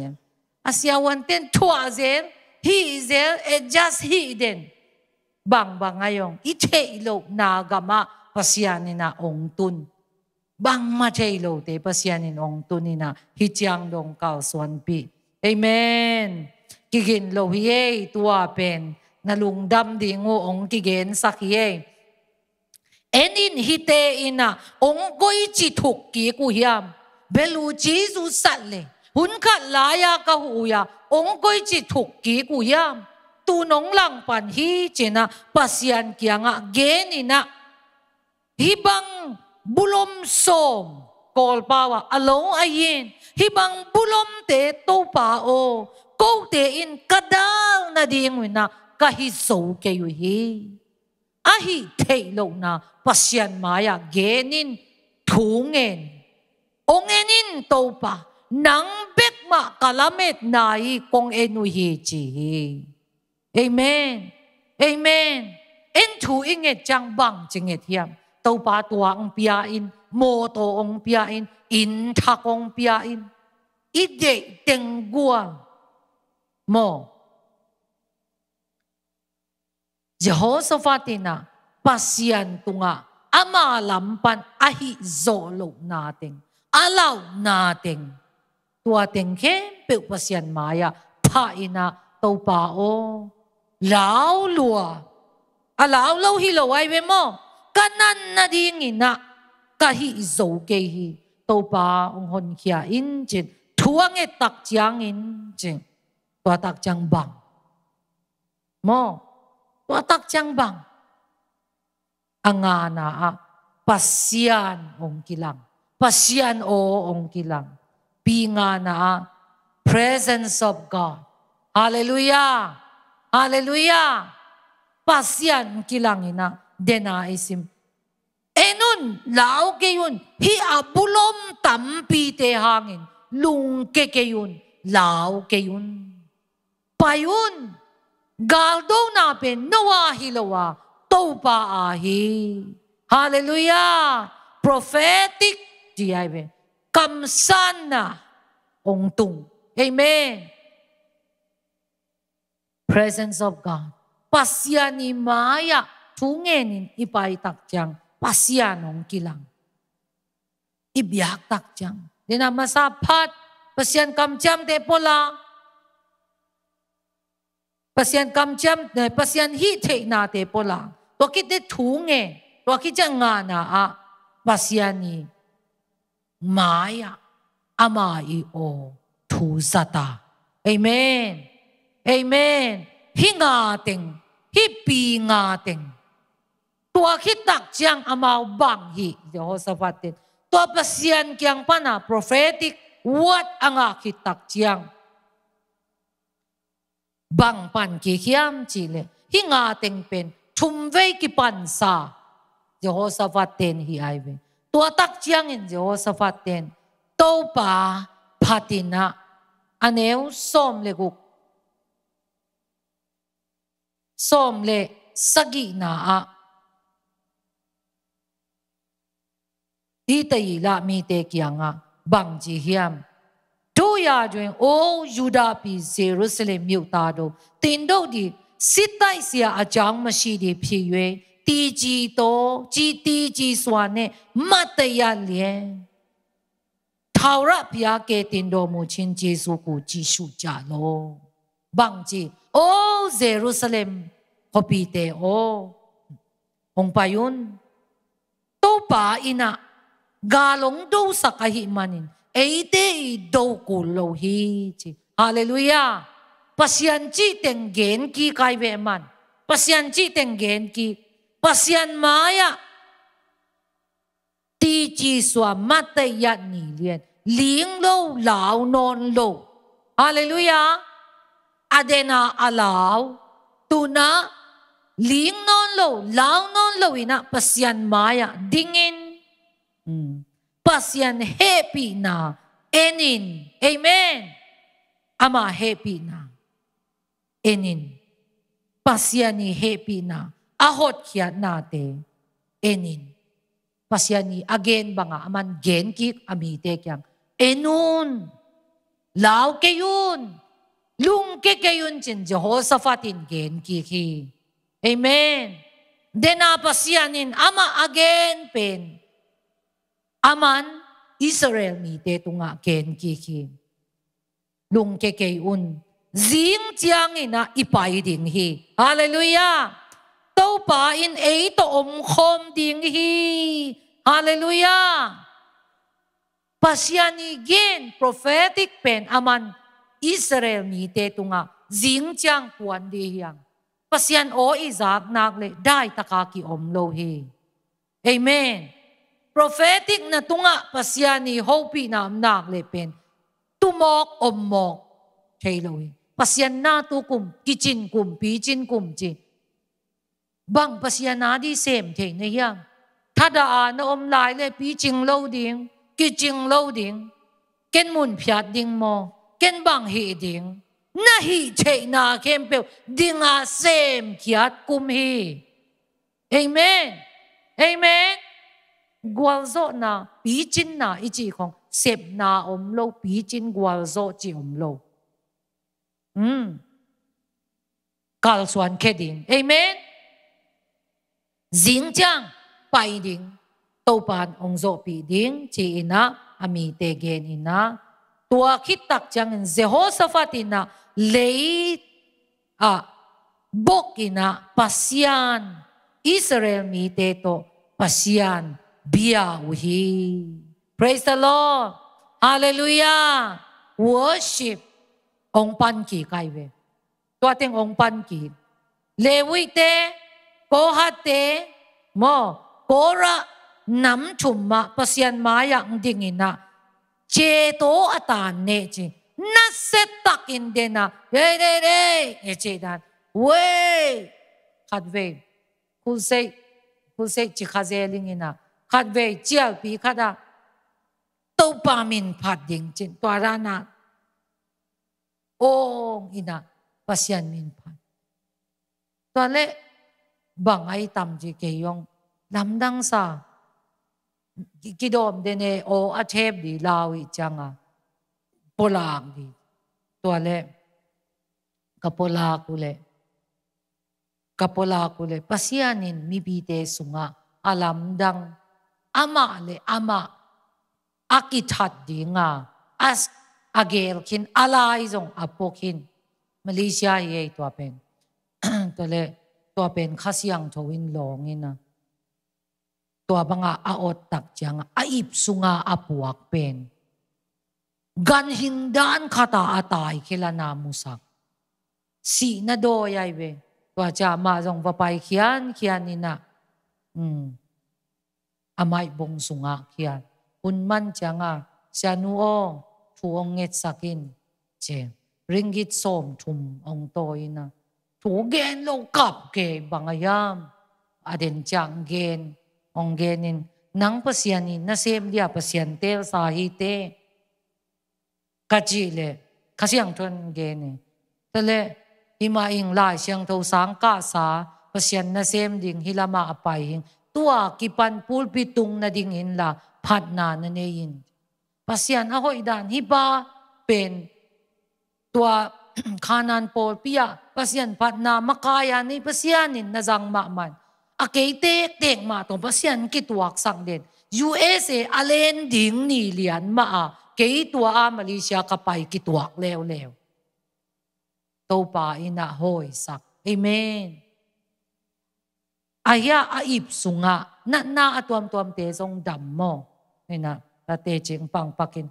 A siavuanten thuah zel, hih zel, adjust hih den. Bangbang ai zong i theih lohna gamah Pasian in ah hong tun. Bangmah thei lote Pasian in hong tun in ah hih ciang dong kalsuanpih. Amen. Kigin lo hi ei, tua pen na lungdam ding uh hong kigensak hi ei. En in, hihte in ah hong koici thuk kik uh hiam? Bel uh ci zusat le, hun khat lai-a ka huh uh a, hong koici thuk kik uh hiam? Tu-in hong langpan hi ci-in ah Pasian kiangah gen in ah, hih bang bulom sawm, Kawlpau ah a lo ahi in, hih bang bulomte Topa aw, kote in ka dal nading uh in ah ka hih zo kei uh hi. A hih theih lohna Pasian mai-ah gen in, thu ngen. Hong en in Topa, nang bek mah ka lametna hi, kong en uh hi ci hi. Amen. Amen. En thu i nget ciang bangci nget hiam? Topa tua hong pia in, mawtaw hong pia in, inn thak hong pia in. I deih teng gual. Maw. Jehoshaphat in ah Pasian tungah ama lam pan a hih zawh lohna teng, a launa teng, tua teng khempeuh Pasian mai-ah phah in ah, Topa aw, lau lua. A lau lo hi lo ai ve maw? Ka nan nading in ah ka hih zo kei hi. Topa hong honkhia in ci-in thu a nget tak ciangin ci-in, tua tak ciang bang? Maw, tua tak ciang bang? A ngana ah Pasian hong kilang. Pasian aw hong kilang. Pi ngana ah presence of God. Halleluia. Halleluia. Pasian kilang in ah, den a i sim. En un, lau kei un, hih a bulom tampite hangin lungke kei un, lau kei un. Pai un, galdona pen no a hi lo a, Topa a hi. Halleluia. Prophetic ci ai ve. Kamsanna hong tung. Amen. Presence of God. Pasian i mai-ah thu ngenin i pai tak ciang Pasian hong kilang. I biak tak ciang, den a masa phat, Pasian kamciamte pulak. Pasian kamciam, eh, Pasian hih theihnate pulak. Tua khit teh thu ngen, tua khit ciang ngana ah Pasian i mai-ah ama i aw thu zat a. Amen. Amen. Hih nga teng, hih pi nga teng. Tua khit tak ciang amau bang hi, Jehoshaphat ten. Tua Pasian kiang pana prophetic word a ngah khit tak ciang, bang pan kik hiam cih leh, hih nga teng pen thum vei kipansa, Jehoshaphat ten hi ai ve. Tua tak ciangin Jehoshaphat ten Topa phat in ah, a neu sawm le guk, sawm le sagihna ah, Israel mite kiangah bang ci hiam? တို့ရာတွင် အို ယုဒပြည် ယေရုရှလင်မြို့သားတို့၊ သင်တို့သည် စစ်တိုက်စရာအကြောင်းမရှိသည်ဖြစ်၍ တည်ကြည်သော၊ ကြည်၊ တည်ကြည်စွာနှင့် မတ်တတ်ရပ်လျက်၊ ထာဝရဘုရားကယ်တင်တော်မူခြင်း ယေရှုကို ကြည့်ရှုကြလော့။ Bang ci, O Jerusalem khuapite aw, hong pai un. Topa in ah gal hong dosak ahih manin eite i do kul lo hi ci. Halleluiah. Pasian cih teng gen kik ai ve man. Pasian cih teng gen kik. Pasian mai-ah တည်ကြည်စွာ မတ်တတ်ရပ်နေလျက်၊ လျှို့ဝှက်လို့ လျှော့ဝှက်လို့ Halleluiah. A den a a lau, Tu-in ah ling nawn lo, lau nawn lo-in ah Pasian mai-ah dingin, hmm, Pasian hehpihna en in. Amen. Ama hehpihna en in. Pasian ii hehpihna, a hotkhiatnate en in. Pasian ii a gen bangah aman gen kik a mite kiang, en un, lau kei un, lungke kei un, ci-in Jehoshaphat in gen kik hi. Amen. Dena Pasian in amah a gen pen aman Israel mite tungah gen kik hi. Lungke kei un, zing ciangin ah i pai ding hi. Halleluiah. Topa in ei tawh omkhawm ding hi. Halleluiah. Pasian ii gen prophetic pen aman Israel mite tungah zing ciang kuan ding hi hang. Pasian aw i zak nak leh daitaka ki-om lo hi. Amen. Prophetic na tungah Pasian ii hopihna om nak leh pen tumawk ommawk thei lo hi. Pasian na tu kum, kicin kum, picin kum ci. Bang Pasian a di sem thei na hiam? Thadah a na om lai leh picing lo ding, kicing lo ding. Ken mun phiat ding maw? Ken bang hih ding? Na hih theihna khempeuh dinga semkhiat kum hi. Amen. Amen. Gualzawhna, picinna i cih khong sepna om lo, picin gualzawh cih om lo. Hmm. Kalsuan khia ding. Amen. Zing ciang pai ding, Topa in hong zawhpih ding, ci-in ah a mite gen in ah, tua khit tak ciangin Jehoshaphat in ah lei ah bok in ah Pasian, Israel mite tawh Pasian bia uh hi. Praise the Lord. Halleluiah. Worship. Hong pan kik ai ve. Tua teng hong pan kik. Levite, Kohathte maw, Korah nam thum mah Pasian mai-ah dingin ah, ceto a tan ne ci. Nasia takin den a, dei, dei, dei, e ci dan. Wei, khatvei, khulseih, khulseih ci kha zel ing in ah, khatvei cialpi khat ah Topa min phat ding cin, tua dan ah ong in ah Pasian min phat. Tua leh bang ai tam ci, kei hong lamdang sa, ki-, kidawm den e, aw a thep di lau ih ciang a, pulak di. Tua leh ka pulak uh leh, ka pulak uh leh Pasian in mipite sungah a lamdang, amah le amah a kithat ding a, a s-, a gel khin, a lai zong a pua khin. Malaysia hi ei tua pen. Tua leh tua pen Kha Siangtho in lawng in a, tua bangah a awt tak ciangah a ip sungah a puak pen ganhing dan khatah a tai khia la na musak. Sihna dawi ai ve. Tua ciang amah zong va pai khiankhian in a, um, a maibong sungah khian. Hun man ciangah, "Sianu aw, thu hong ngetsak in," ci. Ringgit sawmthum hong tawi in a, thu gen lo kap kei, bang a hiam? A den ciang gen, hong gen in, "Nang Pasian in nasem dia Pasian teelsa hi teh," ka cih leh, Kha Siangtho in gen e. Tua leh, "Hi mah ing, Lai Siangtho sang kahsa, Pasian nasem ding hih lamah a pai hi ing. Tua kipan pulpit tung nading in la phatna na nei in." Pasian a hoih dan hih pa pen tua Khanaan pawlpi ah Pasian phatna makai a nei Pasian in na zang mahmah in, a kei tektek mah tawh Pasian kituaksak den. U S A a len ding ni lian mah a, kei tua a Malaysia ka pai kituak leuleu. Topa in a hawisak. Amen. A hia a ip sungah natna a tuamtuamte zong dam maw? Hi na, tate cing pangpakin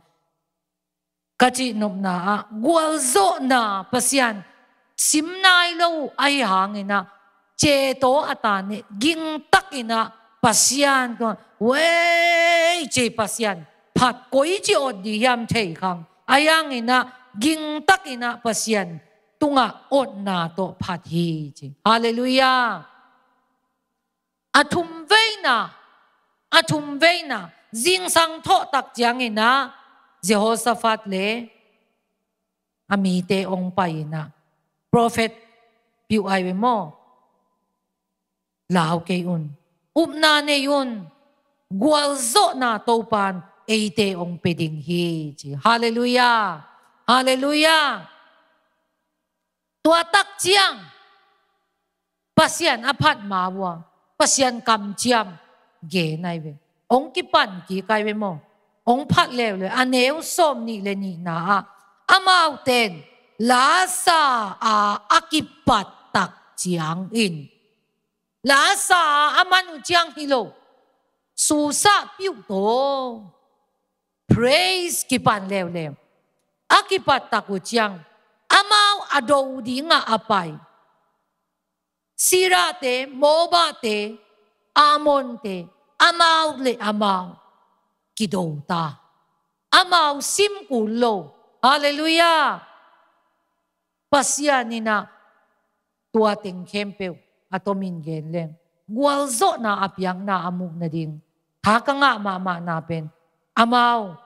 ka cihnopna ah gualzawhna, Pasian sim nai lo ahi hangin ah, ceto a tan e, gingtakin ah Pasian tua, wei, ci Pasian phat, koici awt di hiam thei khang. Ahi hangin ah gingtakin ah Pasian tungah otna tawh phat hi ci. Halleluiah. A thum veina, a thum veina, zingsang thawhtak ciangin ah Jehoshaphat le a mite ong pai in ah, prophet piu ai ve maw? Lau kei un. Upna nei un. Gualzawhna Topan eite ong pe ding hi ci. Halleluiah. Halleluiah. Tua tak ciang Pasian a phat ma uh a, Pasian kamciam gen ai ve. Ong kipan kik ai ve maw? Ong phat leuleu, a neu sawm nih le nihna ah, amaute in lasa a a kipat tak ciangin, lasa a a man uh ciang hi lo, susah piuh to, praise kipan leuleu. A kipat tak uh ciang, amau a do dingah a pai Sirahte, Mobahte, Ammonte, amau le amau kido ta. Amau sim kul lo. Halleluiah. Pasian in ah tua teng khempeuh a tomin gen leng, gualzawhna a piakna a muh nading tha ka ngah mahmahna pen, amau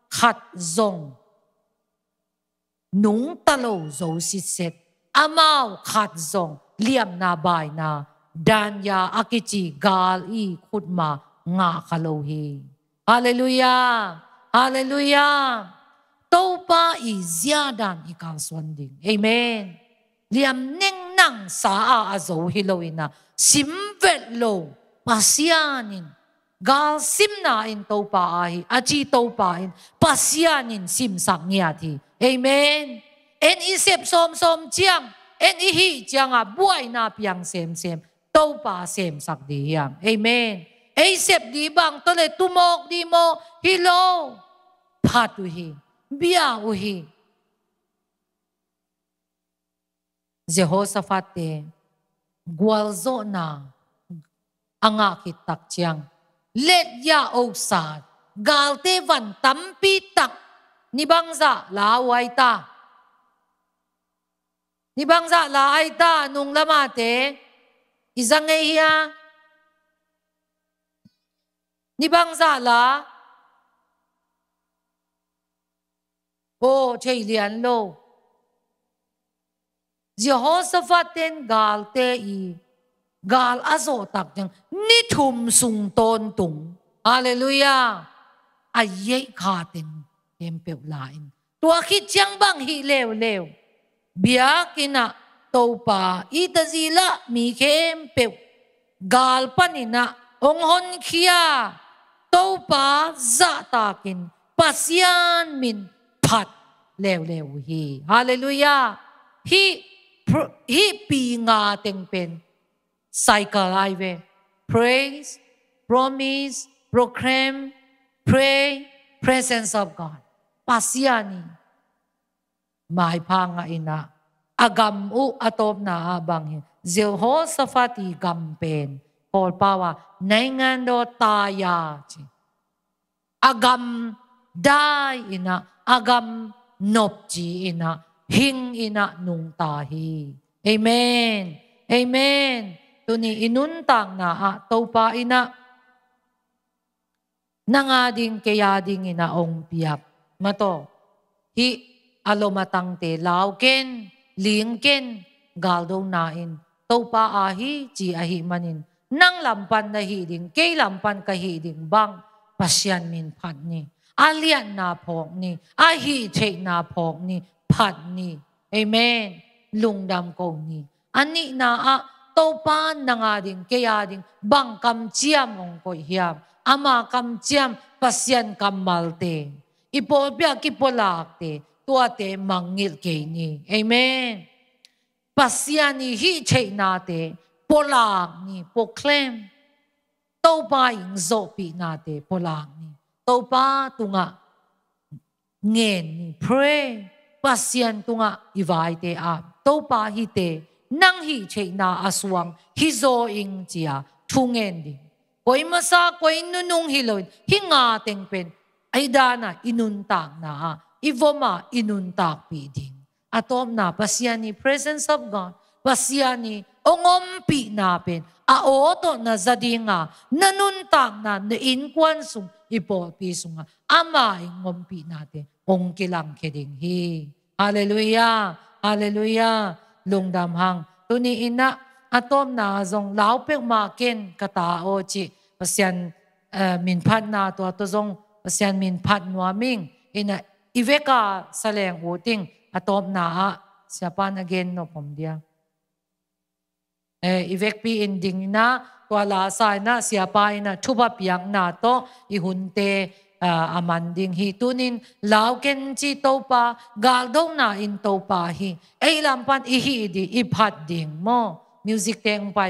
khat zong nungta lo zo sitset, amau khat zong liamna baina, danya a kici gal i khutma ngah kha lo hi. Halleluiah. Halleluiah. Topa i ziadan i kalsuan ding. Amen. Liamneng nangsa a a zo hi lo in ah, simvet lo, Pasian in galsimna in Topa ahi a ci Topa in Pasian in simsak ngiat hi. Amen. En i sep sawmsawm ciang, en i hih ciangah buaina piang semsem Topa semsak di hiam? Amen. Ei sep di bang tawh le tumawk di maw? Hi lo. Phat uh hi. Bia uh hi. Jehoshaphat te gualzawhna a ngah khit tak ciang, let ya osa, galte van tampi tak ni bangzah la uh ai ta? Ni bangzah la ai ta, nung lamate i za ngei hia? Ni bangzah la? Aw, thei lian lo. Jehoshaphat ten galte i gal a zawh tak ciang ni thum sung tawntung. Halleluiah. A yeih kha teng khempeuh la in. Tua khit ciang bang hih leuleu. Biakinn ah Topa i tazila mi khempeuh gal panin ah hong honkhia, Topa zahtakin Pasian min phat leuleu uh hi. Halleluiah. Hih pr-, hih pi nga teng pen cycle ai ve. Praise, promise, proclaim, pray, presence of God. Pasian i maipha ngah in ah, a gam uh a tawpna ah bang hi. Jehoshaphat i gam pen Kawlpau ah naingan daw taya ci. A gam dai in ah, a gam nopci in ah, hing in ah nungta hi. Amen. Amen. Tuni i nuntakna ah Topa in ah nang a ding, kei a ding in ah hong piak. Mataw, hih a lom a tangte lau ken, ling ken, galdona in, Topa a hi ci ahih manin, nang lam pan na hih ding, kei lam pan ka hih ding bang, Pasian min phat ni. A liatna phawk ni, a hih theihna phawk ni, phat ni. Amen. Lungdam ko ni. A nihna ah, Topa nang a ding, kei a ding bang kamciam hong koih hiam? Ama kamciam, Pasian kammalte, i pawlpi ah kipulakte, tuate mangngilh kei ni. Amen. Pasian i hih theihnate pulak ni, proclaim. Topa i hong zawhpihnate pulak ni. Topa tungah ngen ni, pray. Pasian tungah i vaite ah, Topa, hihte nang hih theihna a suang hi zaw ing ci-a thu ngen ding. Koi masa, koi nunung hi loin, hih nga teng pen ei dan ah i nuntakna ah, i vom ah i nuntakpih ding. A tawpna Pasian i presence of God, Pasian i hong ompihna pen a aw tawh na za dinga, na nuntakna, na innkuan sung, i pawlpi sunga ama i hong ompihnate hong kilangkhia ding hi. Halleluiah. Halleluiah. Lungdam hang. Tuni inah a tawpna zong lau peuhmah ken ka ta aw cih Pasian eh, minphatna tua tawh zong Pasian minphat nuam ing. Inah i veka saleng uh ting a tawpna ah siapa na gen nop om dia. Eh, i vekpi in ding inah tua lasa inah siapa inah thuba piakna tawh i hunte eh, a man ding hi. Tunin lau ken ci Topa, galdona in Topa hi. Ei lam pan i hih ding, i phat ding maw. Music teng pai